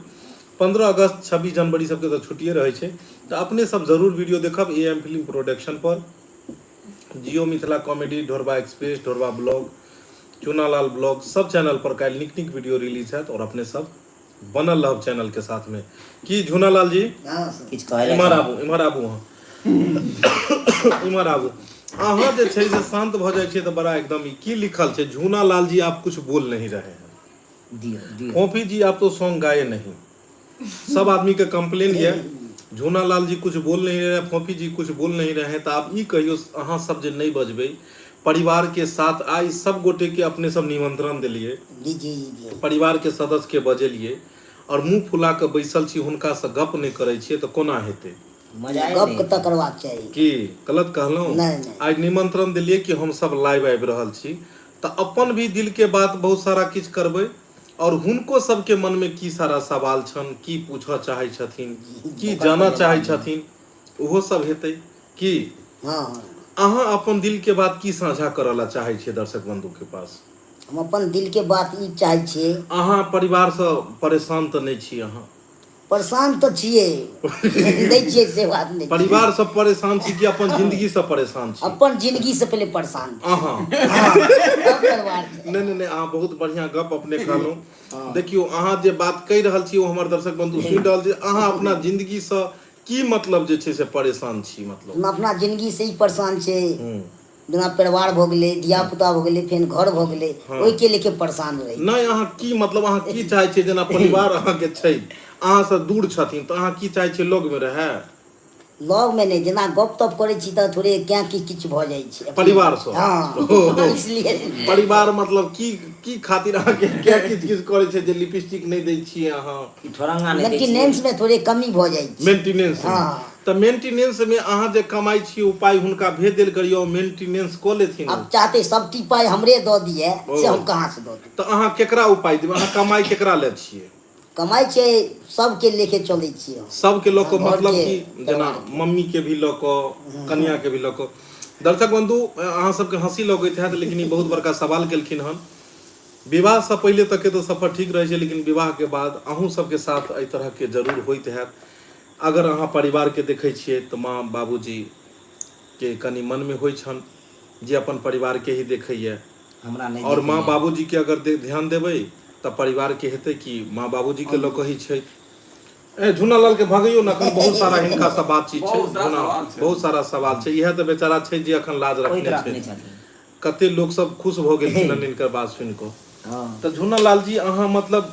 15 अगस्त 26 जनवरी सबके तऽ छुट्टिए रहै छै। तऽ अपने सब जरूर वीडियो देखब ए एम फिल्म प्रोडक्शन पर, Jio Mithila comedy, Dhorba express, Dhorba blog, Chunalal blog, सब चैनल पर काल्हि नीक नीक वीडियो रिलीज हैत और अपने सब बनल रहब चैनल के साथ में। की झुनालाल जी? हँ सर। किछु कहै लए इम्हर चाहब? आबू, इम्हर आबू, अहाँ इम्हर आबू। अहाँ जे छै से शांत भऽ जाइ छियै तऽ बड़ा एकदम। ई की लिखल छै? झूना लाल जी, आप कुछ बोल नहीं रहे हैं। दियौ दियौ। फोफी जी, आप तो सॉन्ग गाए नहीं। सब आदमी के कंप्लेन ये, झूना लाल जी कुछ बोल नहीं रहे, फोफी जी कुछ बोल नहीं रहे हैं। तऽ आब ई कहियौ, अहाँ सब जे नहीं बजबै, परिवार के साथ आइ सब गोटे के अपने सब निमंत्रण देलियै, जी जी जी। परिवार के सदस्य के बजेलियै और मुंह फुला कऽ बैसल छी, हुनकासँ गप नहि करै छियै, तऽ कोना हेतै? मजा गप नहि तऽ करबाक चाही। की गलत कहलहुँ? नहि, नहि। आइ निमंत्रण देलियै कि हम सब लाइव आबि रहल छी तऽ अपन भी दिल के बात बहुत सारा किछु करबै और हुनको सबके मन में की सारा सवाल छन, की पूछऽ चाहै छथिन, की जानऽ चाहै छथिन, ओहो सब हेतै की। हँ हँ। अहाँ अपन दिल के बात की साझा करऽ ला चाहै छियै दर्शक बंधु के पास? हम अपन दिल के बात ई चाहै छियै। अहाँ परिवार सँ परेशान तऽ नहि छी अहाँ? परेशान तऽ छियै, नहि छियै से बात नहि छै। परिवार सँ परेशान छी कि अपन जिंदगी सँ परेशान छी? अपन जिंदगी से पहिले परेशान छी। अहाँ? हँ, सब परिवार से। नहि नहि नहि, अहाँ बहुत बढ़िया गप अपने कहलहुँ। देखियौ, अहाँ जे बात कहि रहल छी ओ हमर दर्शक बंधु सुनि रहल छै। अहाँ अपना जिंदगी सँ की मतलब जे छै से परेशान छी मतलब? हम अपना जिंदगी से ही परेशान छै। जेना परिवार भऽ गेलै, धिया पुता भऽ गेलै, फेर घर भऽ गेलै, ओहिके लेके परेशान रहै। नहि, अहाँ की मतलब अहाँ की चाहै छियै? जेना परिवार अहाँके छै, अहाँसँ दूर छथिन, तऽ अहाँ की चाहै छियै लगमे रहए? लगमे नहि, जेना गप तप करै छी तऽ थोड़े क्या कि किछु भऽ जाइ छै परिवारसँ। हँ, इसलिए परिवार मतलब की की खातिर अहाँके क्या किछु किछु करै छै जे लिपस्टिक नहि दै छियै अहाँ? ई ठोरंगा नहि दै छियै। मेंटेनेंस मे थोड़े कमी भऽ जाइ छै। मेंटेनेंस? हँ। तऽ मेंटेनेंस मे अहाँ जे कमाइ छी ओ पाइ हुनका भेज देल करियौ, मेंटेनेंस कऽ लेथिन ओ। आब चाहते सबटी पाइ हमरे दऽ दिए, से हम कहाँ से दऽ देब? तऽ अहाँ केकरा ओ पाइ देबै? अहाँ कमाइ केकरा लए छियै? कमाइ छै सबके लेके चलै छियै हम। सबके लऽ कऽ घर मतलब के, कि जेना परिवार के। मम्मी के भी लऽ कऽ, कनिया के भी लऽ कऽ। दर्शक बंधु, अहाँ सबके हंसी लगैत हैत, लेकिन ई बहुत बड़का सवाल केलखिन हन। विवाहसँ पहिले तकके तऽ सफर ठीक रहै छै, लेकिन विवाहके बाद अहूँ सबके साथ एहि तरहके जरूर होइत हैत। अगर अहाँ परिवारके देखै छियै तऽ माँ बाबूजीके कनि मनमे होइ छनि जे अपन परिवारके ही देखैए। हमरा नहि आओर माँ देखैए। बाबूजीके अगर ध्यान देबै तऽ परिवारके हेतै कि माँ बाबूजीके लऽ कऽ ही छै। ए झूना लाल के भगैयो ने, अखन बहुत सारा हिनका से बातचीत छै। बहुत सारा झूना सवाल छै। बहुत सारा सवाल छै। इएह तऽ बेचारा छै जे अखन लाज ओहि रखने रखने छै। छथिन। कते लोक सब खुश भऽ गेलखिन हन हिनकर बात सुनि कऽ। हँ। तऽ झूना लाल जी, अहाँ मतलब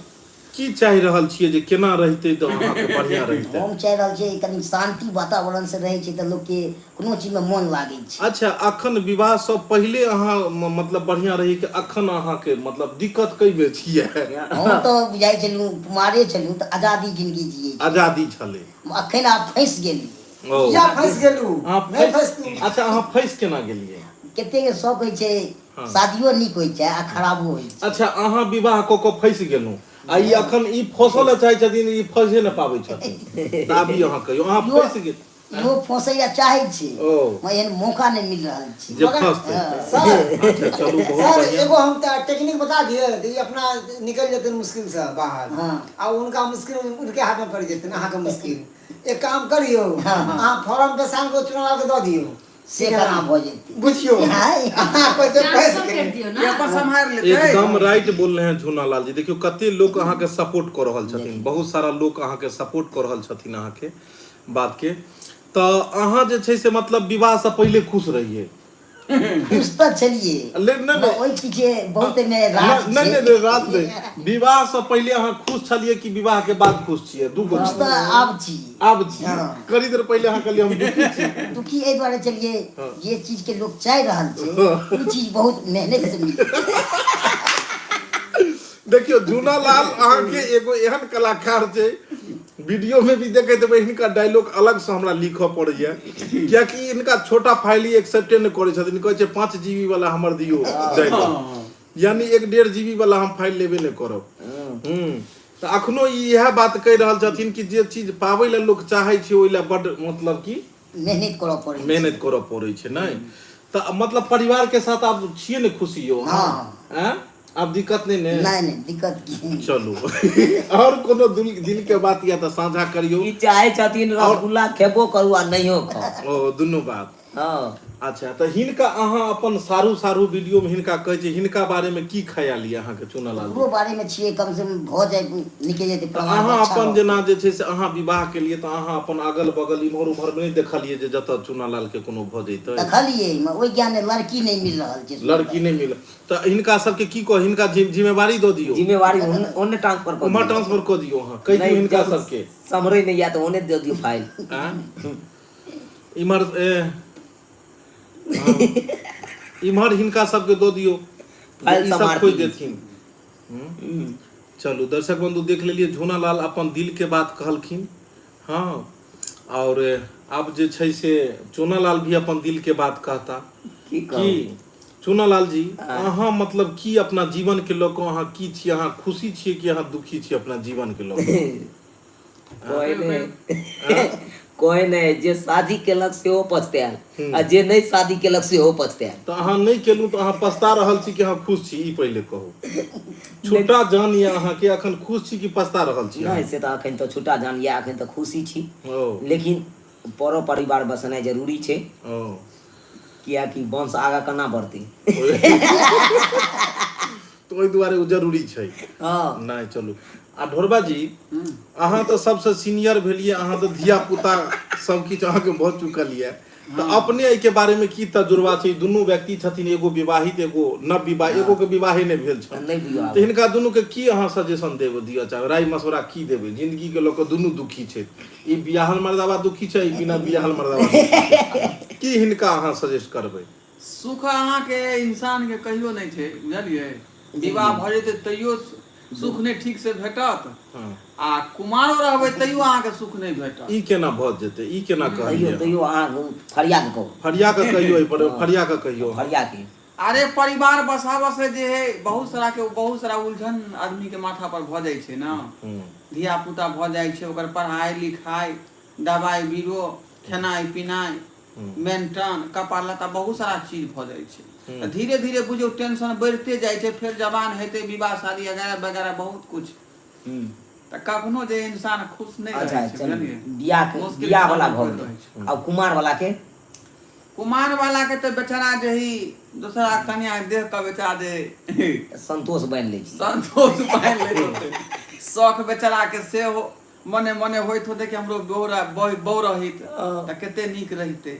की चाहि रहल छियै जे केना रहितै तऽ अहाँके बढ़िआँ रहितै? हम चाहि रहल छियै कनि शान्ति वातावरण से रहै छै तऽ लोकके कोनो चीजमे मोन लागै छै। अच्छा, अखन विवाहसँ पहिले अहाँ मतलब बढ़िआँ रही कि अखन अहाँके मतलब दिक्कत कइमे छियै? हम तऽ बुझाइ छलहुँ कुमारे छलहुँ तऽ आजादी जिंदगी जियै छलहुँ। आजादी छलै। अखन आब फँसि गेलियै। ओ किया फँसि गेलहुँ? अहाँ नहि फँसि फँसतू। अच्छा, अहाँ फँसि केना गेलियै? कतेक शौक होइ छै। हँ। शादियो नीक होइ छै आ खराबो होइ छै। अच्छा, अहाँ विवाह कऽ कऽ फँसि गेलहुँ आ ई अखन ई फँसऽ लए चाहै छथिन, ई फँसे नहि पाबै छथिन। तऽ आब ई अहाँ कहियौ, अहाँ इहो फँसि गेल इहो फँसै लए चाहै छै, ओ मगर एहन मौका नहि मिल रहल छै जे मगर फँसतै। सर, अच्छा चलू, बहुत सर, बढ़िआँ। एगो हम तऽ टेक्निक बता दिअ तऽ ई अपना निकलि जेतनि मुश्किलसँ बाहर। हँ। आ हुनका मुश्किल उनके हाथमे पड़ि जेतनि अहाँके मुश्किल। एक काम करियौ, हँ, हँ। अहाँ फॉर्म पे साइन कऽ चुनाव के दऽ दियौ। से केना भऽ जेतै? बुझियौ, हाय। अहाँ कहै छै फँसि ट्रांसफर कर गेलियै। दियौ ई ने। अपन सम्हारि लेतै। एकदम राइट बोल रहे हैं झूना लाल जी। देखियौ कते लोक अहाँके सपोर्ट कऽ रहल छथिन, बहुत सारा लोक अहाँके सपोर्ट कऽ रहल छथिन अहाँके बात के। तऽ अहाँ जे छै से मतलब विवाहसँ पहिले खुश रहियै? खुश तऽ छलियै। ले- नहि, नहि। ओहि पीछे बहुत एहिमे राज नहि छै। नहि नहि, राज नहि। विवाह से पहिले अहाँ खुश छलियै कि विवाह के बाद खुश छियै? दू गो। खुश तऽ आब छी। आब छी? हँ। कनी देर पहिले अहाँ कहलियै हम दुखी छी। दुखी एहि दुआरे छलियै, हँ। जे चीज के लोक चाहि रहल छै ओ चीज बहुत मेहनत से मिलै छै। देखियौ झूना लाल अहाँके एगो एहन कलाकार छै, वीडियो में भी देखैत हेबै, हिनका डायलॉग अलग से हमरा लिखऽ पड़ैया, कियाकि हिनका छोटा फाइल ही एक्सेप्टे नहि करै छथिन। कहै छै 5 जीबी वाला हमर दियौ डायलॉग, यानी 1.5 जीबी वाला हम फाइल लेबे नहि करब। तऽ अखनो ई इएह बात कहि रहल छथिन कि जे चीज पाबै लए लोक चाहै छै ओहि लए बड्ड मतलब कि मेहनत करऽ पड़ै छै। मेहनत करऽ पड़ै छै। नहि तऽ मतलब परिवार के साथ आब छियै ने खुशी यौ? हँ। आँय? आब दिक्कत नहि ने? नहि नहि, दिक्कत की? चलू, आओर कोनो दिल के बात यऽ तऽ साझा करियौ। ई चाहै छथिन रसगुल्ला खेबो करू आ नहियो खाउ। ओ दुनू बात। हँ। अच्छा, तऽ हिनका अहाँ अपन सारू सारू वीडियो में हिनका कहै छै, हिनका बारे में की ख्याल यऽ अहाँके चुनालाल जी? ओकरो बारेमे छियै, कम से कम भऽ जाइ निकलि जेतै तऽ परिवार अहाँ अच्छा अपन रहतै। जेना जे छै से अहाँ विवाह केलियै तऽ अहाँ अपन अगल बगल इम्हर उम्हर मे नहि देखलियै जे जतऽ चुनालाल के कोनो भऽ जैतै? देखलियै, मगर ओहि ज्ञाने लड़की नहि मिल रहल छै। लड़की नहि मिल तऽ हिनका सबके की कह, हिनका जिम्मेवारी दऽ दियौ। जिम्मेवारी ओन्ने ट्रांसफर कऽ उम्हर दियौ। ट्रांसफर कऽ दियौ, अहाँ कहि दियौ नहि हिनका जब सबके। सम्हरै नहि यऽ तऽ ओन्ने दऽ दियौ फाइल। आँय? इम्हर ए हँ। इम्हर हिनका सबके दऽ दियौ जे फाइल ई सब सम्हारथिन। खोजि देथिन। चलू दर्शक बंधु, देख लेलियै झूना लाल अपन दिल के बात कहलखिन। हँ, और आब जे छै से चुनालाल भी अपन दिल के बात कहता। की की कहू? चुनालाल जी, अहाँ मतलब की अपना जीवन के लऽ कऽ अहाँ की छी? अहाँ खुशी छियै कि अहाँ दुखी छी अपना जीवन के लऽ कऽ? कोई नहि, कोई नहि, जे शादी केलक सेहो पछतायल आ जे नहि शादी केलक सेहो पछतायल। तऽ अहाँ नहि केलहुँ तऽ अहाँ पछता रहल छी कि अहाँ खुश छी, ई पहिले कहू। छुट्टा जान यऽ अहाँके, अखन खुश छी कि पछता रहल छी? नहि, से तऽ अखन तऽ छुट्टा जान यऽ, अखन तऽ खुशी छी। ओ लेकिन परो परिवार बसेनाइ जरूरी छै। ओ कियाकि वंश आगाँ केना बढ़तै? तऽ ओहि दुआरे ओ जरूरी छै। हँ। नहि, चलू। आ ढोरबा जी, अहाँ तऽ सबसँ सीनियर भेलियै, अहाँ तऽ धिया पुता सब किछु अहाँके भऽ चुकल यऽ, तऽ अपने एहिके बारेमे की तजुर्बा छै? दुनू व्यक्ति छथिन, एगो विवाहित, एगो नव विवाह, एगो के विवाहे नहि भेल छल। नहि विवाह। तऽ हिनका दुनूके की अहाँ सजेशन देब, दिअ चाहबै, राय मशवरा की देबै? जिंदगीके लऽ कऽ दुनू दुखी छै, ई बियाहल मर्दाबा दुखी छै, ई बिना बियाहल मर्दाबा दुखी छै। की हिनका अहाँ सजेस्ट करबै? सुख अहाँके इंसानके कहियो नहि छै, बुझलियै? विवाह भऽ जेतै तैयो सुख नहि ठीक से भेटत। हँ। आ कुमारो रहबै तैयो अहाँके सुख नहि भेटत। ई केना भऽ जेतै? ई केना तैयो कहलियै? तैयो अहाँ फरिया के कहू। फरिया कऽ कहियौ, एहि पर फरिया कऽ कहियौ। फरिया के। अरे, परिवार बसाबऽ से जे है बहुत सारा के बहुत सारा उलझन आदमी के माथा पर भऽ जाइ छै ने। धिया पुता भऽ जाइ छै, ओकर पढ़ाइ लिखाइ, दबाइ बीरो, खेनाइ पिनाइ, मेंटन, कपड़ा लत्ता, बहुत सारा चीज भऽ जाइ छै। तऽ धीरे धीरे बुझियौ टेंशन बढ़िते जाइ छै। फेर जवान हेतै, विवाह शादी वगैरह वगैरह बहुत कुछ। तऽ कखनो जे इंसान खुश नहि अच्छा रहै छै। चलू। बुझलियै? बियाह के मुश्किल बियाह वाला सामना भऽ होइत गेलै। रहै छै। आब कुमार वाला के? कुमार वाला के तऽ बेचारा जे ही दोसरा कन्या देख कऽ बेचारा जे संतोष बान्हि लै छै। संतोष पानि लैत होतै। शौख बेचारा के सेहो मने मने होइत होतै कि हमरो बहू रहित तऽ कते नीक रहितै,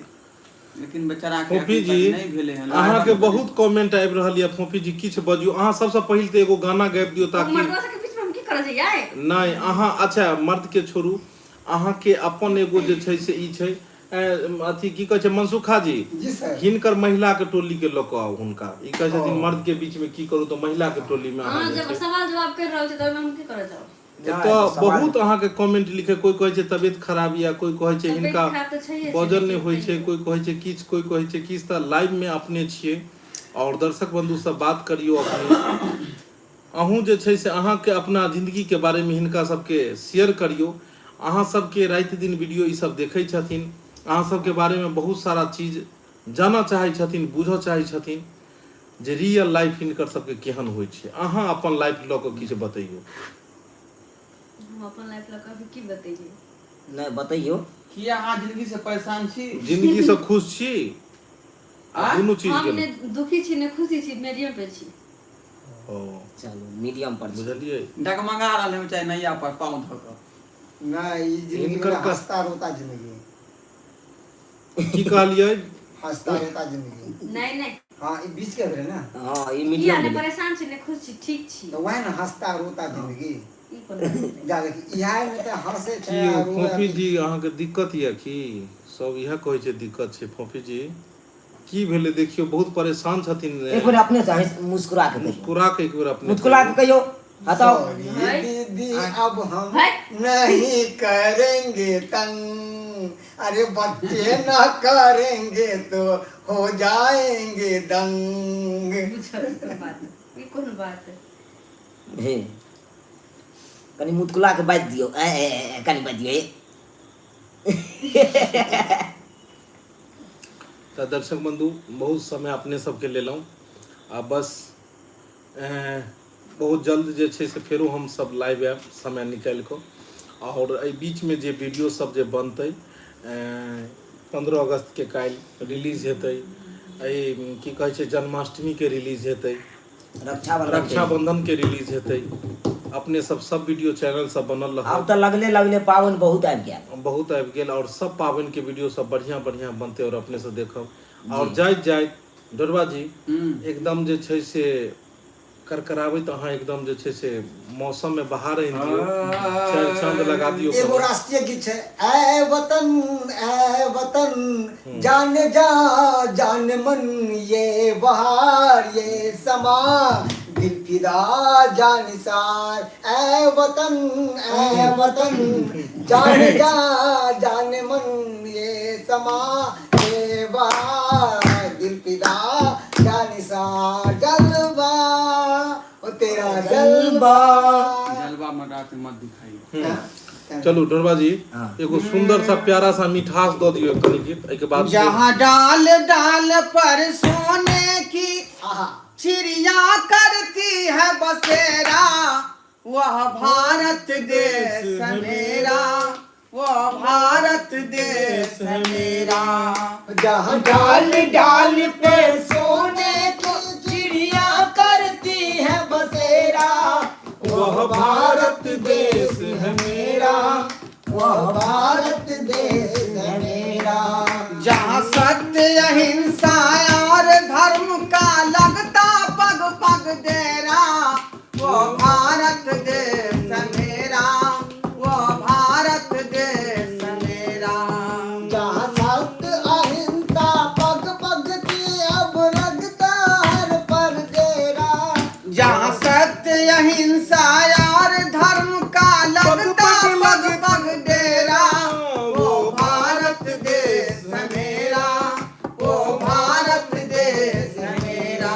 लेकिन बेचारा के फोफी अखन जी, तक नहि भेलै हन। अहाँके बहुत कमेंट आबि रहल यऽ। फोफी जी, किछु बजियौ अहाँ। सबसँ पहिल तऽ एगो गाना गाबि दियौ ताकि मर्दवा सबके बीचमे हम की करऽ जइयै? नहि, अहाँ, अच्छा, मर्दके छोड़ू, अहाँके अपन एगो जे छै से ई छै, अथी की कहै छै, मनसुखा जी। जी सर। हिनकर महिलाके टोलीके लऽ कऽ आउ हुनका। ई कहै छथिन ओ। मर्दके बीचमे की करू, तऽ महिलाके टोलीमे अहाँ अहाँ जे जब छै सवाल जवाब करि रहल छी तऽ ओहिमे हम की करऽ जाउ? नहि, एतऽ तऽ सवाल बहुत अहाँके कमेंट लिखे, कोइ कहै छै तबियत खराब यऽ, कोइ कहै छै तबियत हिनका खराब तऽ छैहे छै, वजन नहि लेकिन होइ छै, तैयो। कोइ कहै छै किछु, कोइ कहै छै किछु। तऽ लाइवमे अपने छियै आओर दर्शक बन्धुसँ बात करियौ अपने। अहूँ जे छै से अहाँके अपना जिन्दगीके बारेमे हिनका सबके शेयर करियौ। अहाँ सबके राति दिन वीडियो ई सब देखै छथिन, अहाँ सबके बारेमे बहुत सारा चीज जानऽ चाहै छथिन, बुझऽ चाहै छथिन जे रियल लाइफ हिनकर सबके केहन होइ छै। अहाँ अपन लाइफ लऽ कऽ किछु बतैयौ। हम अपन लाइफ लऽ कऽ अभी की बतैयै? नहि, बतैयौ। की अहाँ जिंदगी से परेशान छी? जिन्दगीसँ खुश छी आ दुनू चीज हम के ने दुखी छी ने खुशी छी, मीडियम पे छी। ओ चलू, मीडियम पर छी। बुझलियै? डगमगा रहल है चाहे नैया पर पाँव धऽ कऽ। नहि, ई जिंदगी हिनकर में हंसता रोता जिंदगी। की कहलियै? हंसता रोता जिंदगी। नहि नहि। हाँ, ई बीच के भेलै ने। हँ, ई किया मीडियम ने भेलै। परेशान छी ने खुश छी, ठीक छी। तऽ वएह ने, हंसता रोता जिंदगी। ई कोन बात भेलै? जा देखी, इएह मे तऽ हंसे की छै यौ आ रोए। फोफी जी, अहाँके दिक्कत यऽ की? सब इएह कहै छै दिक्कत छै। फोफी जी, की भेलै? देखियौ, बहुत परेशान छथिन। एक बेर अपने से हँसि मुस्कुरा के कहियौ। मुस्कुरा के एक बेर अपने मुस्कुरा के कहियौ, हँसाउ। सॉरी है? दीदी, अब हम है? नहीं करेंगे तंग। अरे बच्चे ना करेंगे तो हो जाएंगे दंग। बुझल कोन बात, ई कोन बात? हे, कनि मुस्कुरा के बाजि दियौ। ए, ए, ए, ए, कनि बाजि दियौ। हे। तऽ दर्शक बन्धु, बहुत समय अपने सबके लेलहुँ आ बस बहुत जल्द जे छै से फेरो हमसब लाइव आयब समय निकालि कऽ। आओर एहि बीचमे जे वीडियो सब जे बनतै, 15 अगस्तके काल्हि रिलीज हेतै, एहि की कहै छै, जन्माष्टमीके रिलीज हेतै, रक्षाबंधन, रक्षाबंधनके रिलीज हेतै, अपने सब सब वीडियो चैनल सब बनल आब रहत। तऽ लगले लगले पाबनि बहुत आबि गेल। बहुत आबि गेल आओर सब पाबनिके वीडियो सब बढ़िआँ बढ़िआँ बनतै आओर अपने से देखब। आओर जाइत जाइत डोरबा जी, एकदम जे छै से करकराबैत अहाँ एकदम जे छै से मौसममे बाहर आनि दियौ, चारि चाँद लगा दियौ। एगो राष्ट्रीय गीत छै, ऐ वतन ऐ वतन जान जा जान मन, ये बहार ये समा, दिल फिदा जानिसार, ऐ वतन ऐ वतन जान जा जान मन, ये समा के बाहर दिल फिदा जानिसार जलवा ओ तेरा जलवा। जलवा में रात में मत दिखाई। चलू ढोरबा जी, हाँ। एगो सुंदर सा प्यारा सा मिठास दऽ दियौ कनि गीत, एहिके बाद जहाँ डाल डाल पर सोने की आहा चिड़िया करती है बसेरा, वह भारत देश है मेरा, वह भारत देश है मेरा। जहाँ डाल डाल पे सोने को चिड़िया करती है बसेरा, वह भारत देश है मेरा, वह भारत देश है मेरा। जहाँ सत्य अहिंसा और धर्म का लगता पग पग डेरा, वो भारत देश है मेरा, वो भारत देश है मेरा। जहाँ सत्य अहिंसा पग पग की अब लगता हर पर डेरा, जहाँ सत्य अहिंसा और धर्म का लगता पग पग डेरा, वो भारत देश है मेरा, वो भारत देश है मेरा।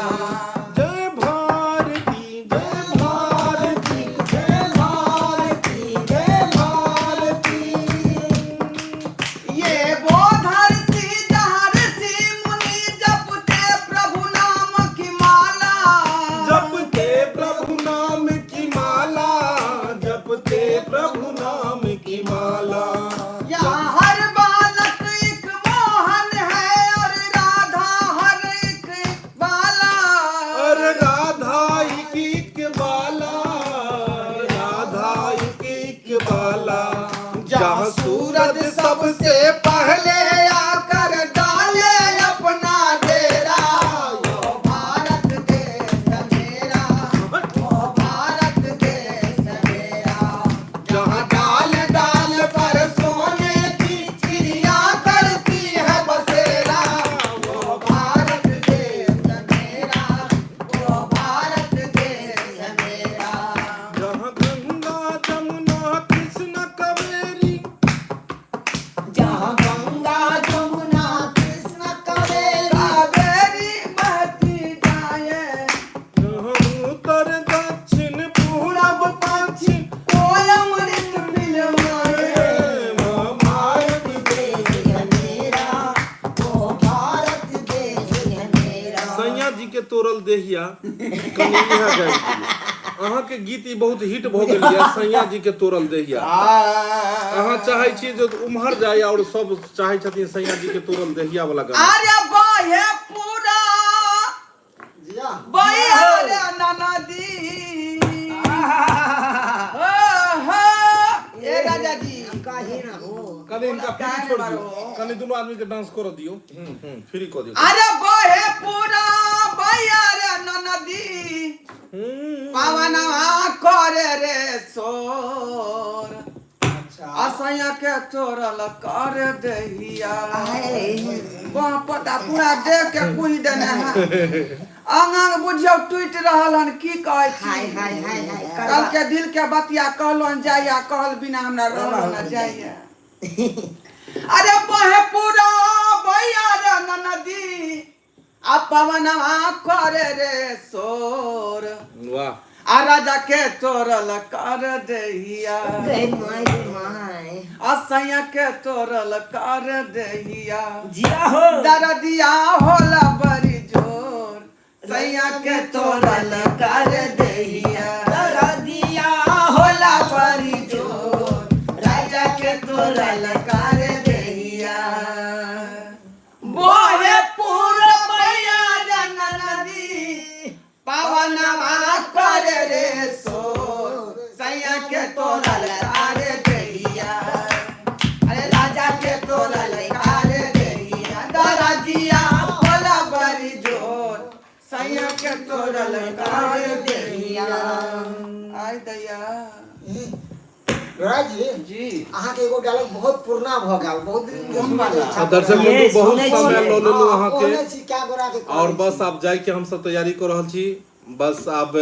जय भारती जय भारती जय भारती जय भारती। ये वो धरती जहाँ ऋषि मुनि जपते प्रभु नाम की माला, जपते प्रभु नाम की माला, जपते प्रभु नाम की माला। यहाँ हर बालक एक मोहन है और राधा हर एक बाला, और राधा एक एक बाला, राधा एक एक बाला। जहाँ सूरज सबसे पहले आकर डाले अपना डेरा, वो भारत देश है मेरा, वो भारत देश है मेरा। जहाँ डाल डाल पर सोने की चिड़िया करती है बसेरा, वो भारत देश है मेरा, वो भारत देश है मेरा। जहाँ गंगा जमुना कृष्ण कावेरी, जहाँ गंगा जमुना कृष्ण कावेरी, कावेरी बहती जाए, जहाँ उत्तर दक्षिण पूरब पश्चिम, कोई अमृत मिलवाए, वह भारत देश है मेरा, वो भारत देश है मेरा। सैया जी के तोड़ल देहिया कनि इहाँ गाबि दियौ। अहाँके गीत ई बहुत हिट भऽ गेल यऽ, सैया जी के तोड़ल देहिया। अहाँ चाहै छियै जे उम्हर जाय और सब चाहै छथिन सैया जी के तोड़ल देहिया वाला गाना। अरे बाहे पूरा जिया बहे नदी, हो हो ए राजा जी कही ना हो। कनि हिनका फ्री छोड़ दियौ, कनि दुनू आदमी के डांस करऽ दियौ, फ्री कऽ दियौ। अरे बहे पूरा बहे नदी, पवनवा करे रे शोर, असैया के तोड़ल कर दहिया, बाँ पता पूरा देह के कुही देने है, अंग अंग बुझियौ टूटि रहल हन, की कहै हाय छी। हाय हाय हाय कल के दिल के बतिया कहलन जाइया, कहल बिना हमरा रहल न जाइया। अरे बहे पूरा भैया रे नदी, आ पवनवा करे रे शोर, वाह। आ राजा के तोड़ल कर दहिया, गे my गे my. असैया के तोड़ल कर दहिया, जिया हो। दरदिया होला बड़ी जोर, सैया के तोड़ल कर दहिया, दरदिया होला बड़ी जोर, राजा के तोड़ल कर दहिया। बोहे पूरबैया नदी, पवनवा कर रे शोर, सैया के तोड़ल कर दहिया, अरे राजा के तोड़ल कर दहिया, दरदिया होला बड़ी जोर, सैया के तोड़ल कर दहिया। आय दैया राज जी जी, अहाँके एगो डायलॉग बहुत पुरना भऽ गेल, बहुत दिन के कोन सुनैके वाला? इच्छा आ दर्शक भऽ गेल। बंधु बहुत सुनै समय छियै। लऽ लेलहुँ हँ, अहाँके, ओहने छी, कए गोरा के और कहै बस छी। आब जाइके हमसब तैयारी कऽ रहल छी। बस आब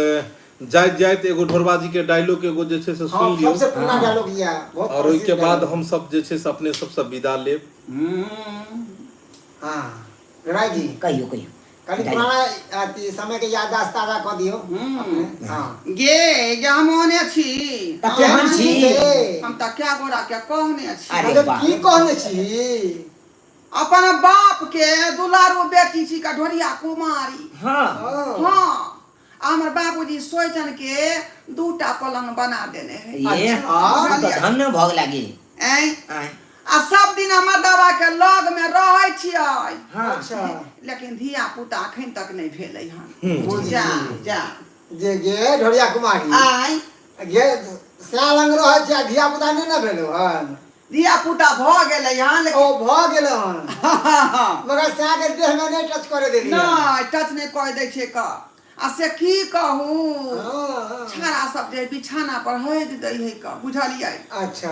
जाइत जाइत एगो ढोरबा जी के डायलॉग एगो जे छै से हाँ सुनि लियौ सबसे पुराना डायलॉग ये बहुत और ओहिके प्रसिद्ध बाद डायलॉग। हम सब जे छै से अपने सबसँ विदा लेब। हम्म। हाँ राय जी कहियो कहियो कनि पुराना अथी समय के याददाश्त ताजा कऽ दियौ अपने। हाँ गे गे हम ओने छी। तऽ केहन छी? गे, हम तऽ क्या गोरा के कहने छी। अरे मतलब वाह। की कहने छी? अपन बाप के दुलारू बेटी छी का ढोरिया कुमारी। हाँ हाँ। हाँ, आ हमर बाबूजी सोचन के दूटा पलंग बना देने है। ये अच्छा। तू तऽ धन्य भऽ गेला गे। ऐं आँय। आ सब दिन हमर बाबा के लग में रहै छियै। हाँ अच्छा लेकिन धिया पुता अखन तक नहि भेलै हन। जा जा जे गे ढोरिया कुमारी आय गे सएह लंग रहै छै आ धिया पुता नहि ने भेलो हन? धिया पुता भऽ गेलै हन ओ लेकिन भऽ गेलै हन मगर सएह के देह में नहि टच करे देलियै। नहि टच नहि कऽ दै छै क आ से की कहू, हाँ, छाड़ा सब जे बिछाना पर हगि दै है क, बुझलियै? अच्छा।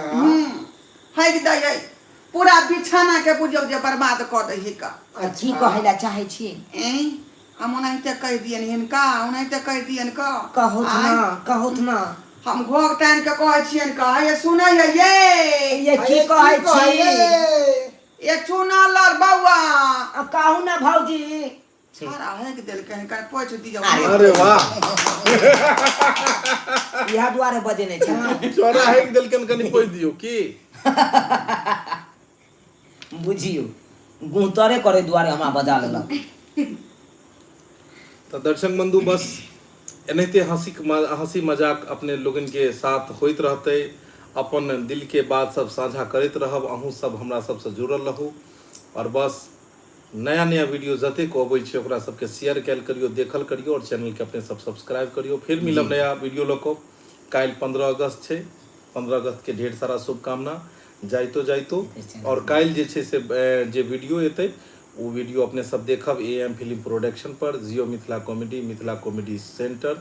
हगि दै है पूरा बिछाना के, बुझियौ जे बर्बाद कऽ दै है क। तऽ की कहै लए चाहै छी? ऐं, हम ओनाहिते कहि दियनि हिनका, ओनाहिते कहि दियनि क। कहौथ आँय, ना, कहौथ ना। हम घोघ तानि के कहै छियनि क, हे सुनै है ये? ये की कहै छी? ये चूना लाल बौआ। आ कहू ना भौजी। छाड़ा हगि देलकै हन, कनि पोछि दियौ। अरे। अरे वाह, इएह दुआरे बजेने छै। चोरा हेक देलकन, कनि पोछि दियौ की। बुझियौ गुहतरे करे दुआरे हमरा बजा लेलक। तऽ दर्शक बंधु, बस एनाहिते हंसी हंसी मजाक अपने लोगन के साथ होइत रहतै। अपन दिल के बात सब साझा करैत रहब, अहूँ सब हमरा सबसँ जुड़ल रहू आओर बस नया नया वीडियो जतेक अबै छै ओकरा सबके शेयर कयल करियौ, देखल करियौ आओर चैनलके अपने सब सब्सक्राइब करियौ। फेर मिलब नया वीडियो लऽ कऽ। काल्हि 15 अगस्त छै, 15 अगस्त के ढेर सारा शुभकामना जाइतो जाइतो। आओर काल्हि जे छै से जे वीडियो एतै ओ वीडियो अपने सब देखब ए एम फिल्म प्रोडक्शन पर, Jio Mithila comedy, Mithila comedy centre,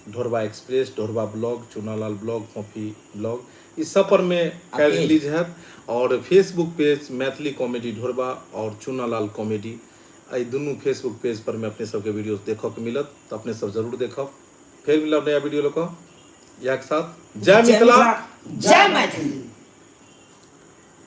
Dhorba express, Dhorba blog, Chunalal blog, Fofi blog, ई सब पर में काल्हि पेज। रिलीज हैत। और फेसबुक पेज मैथिली कॉमेडी ढोरबा और चुनालाल कॉमेडी, एहि दुनू फेसबुक पेज पर में अपने सबके वीडियो देखऽ के मिलत, तऽ अपने सब जरूर देखब। फेर मिलब नया वीडियो लऽ कऽ, इएह के साथ जय मिथिला, जय मैथिली।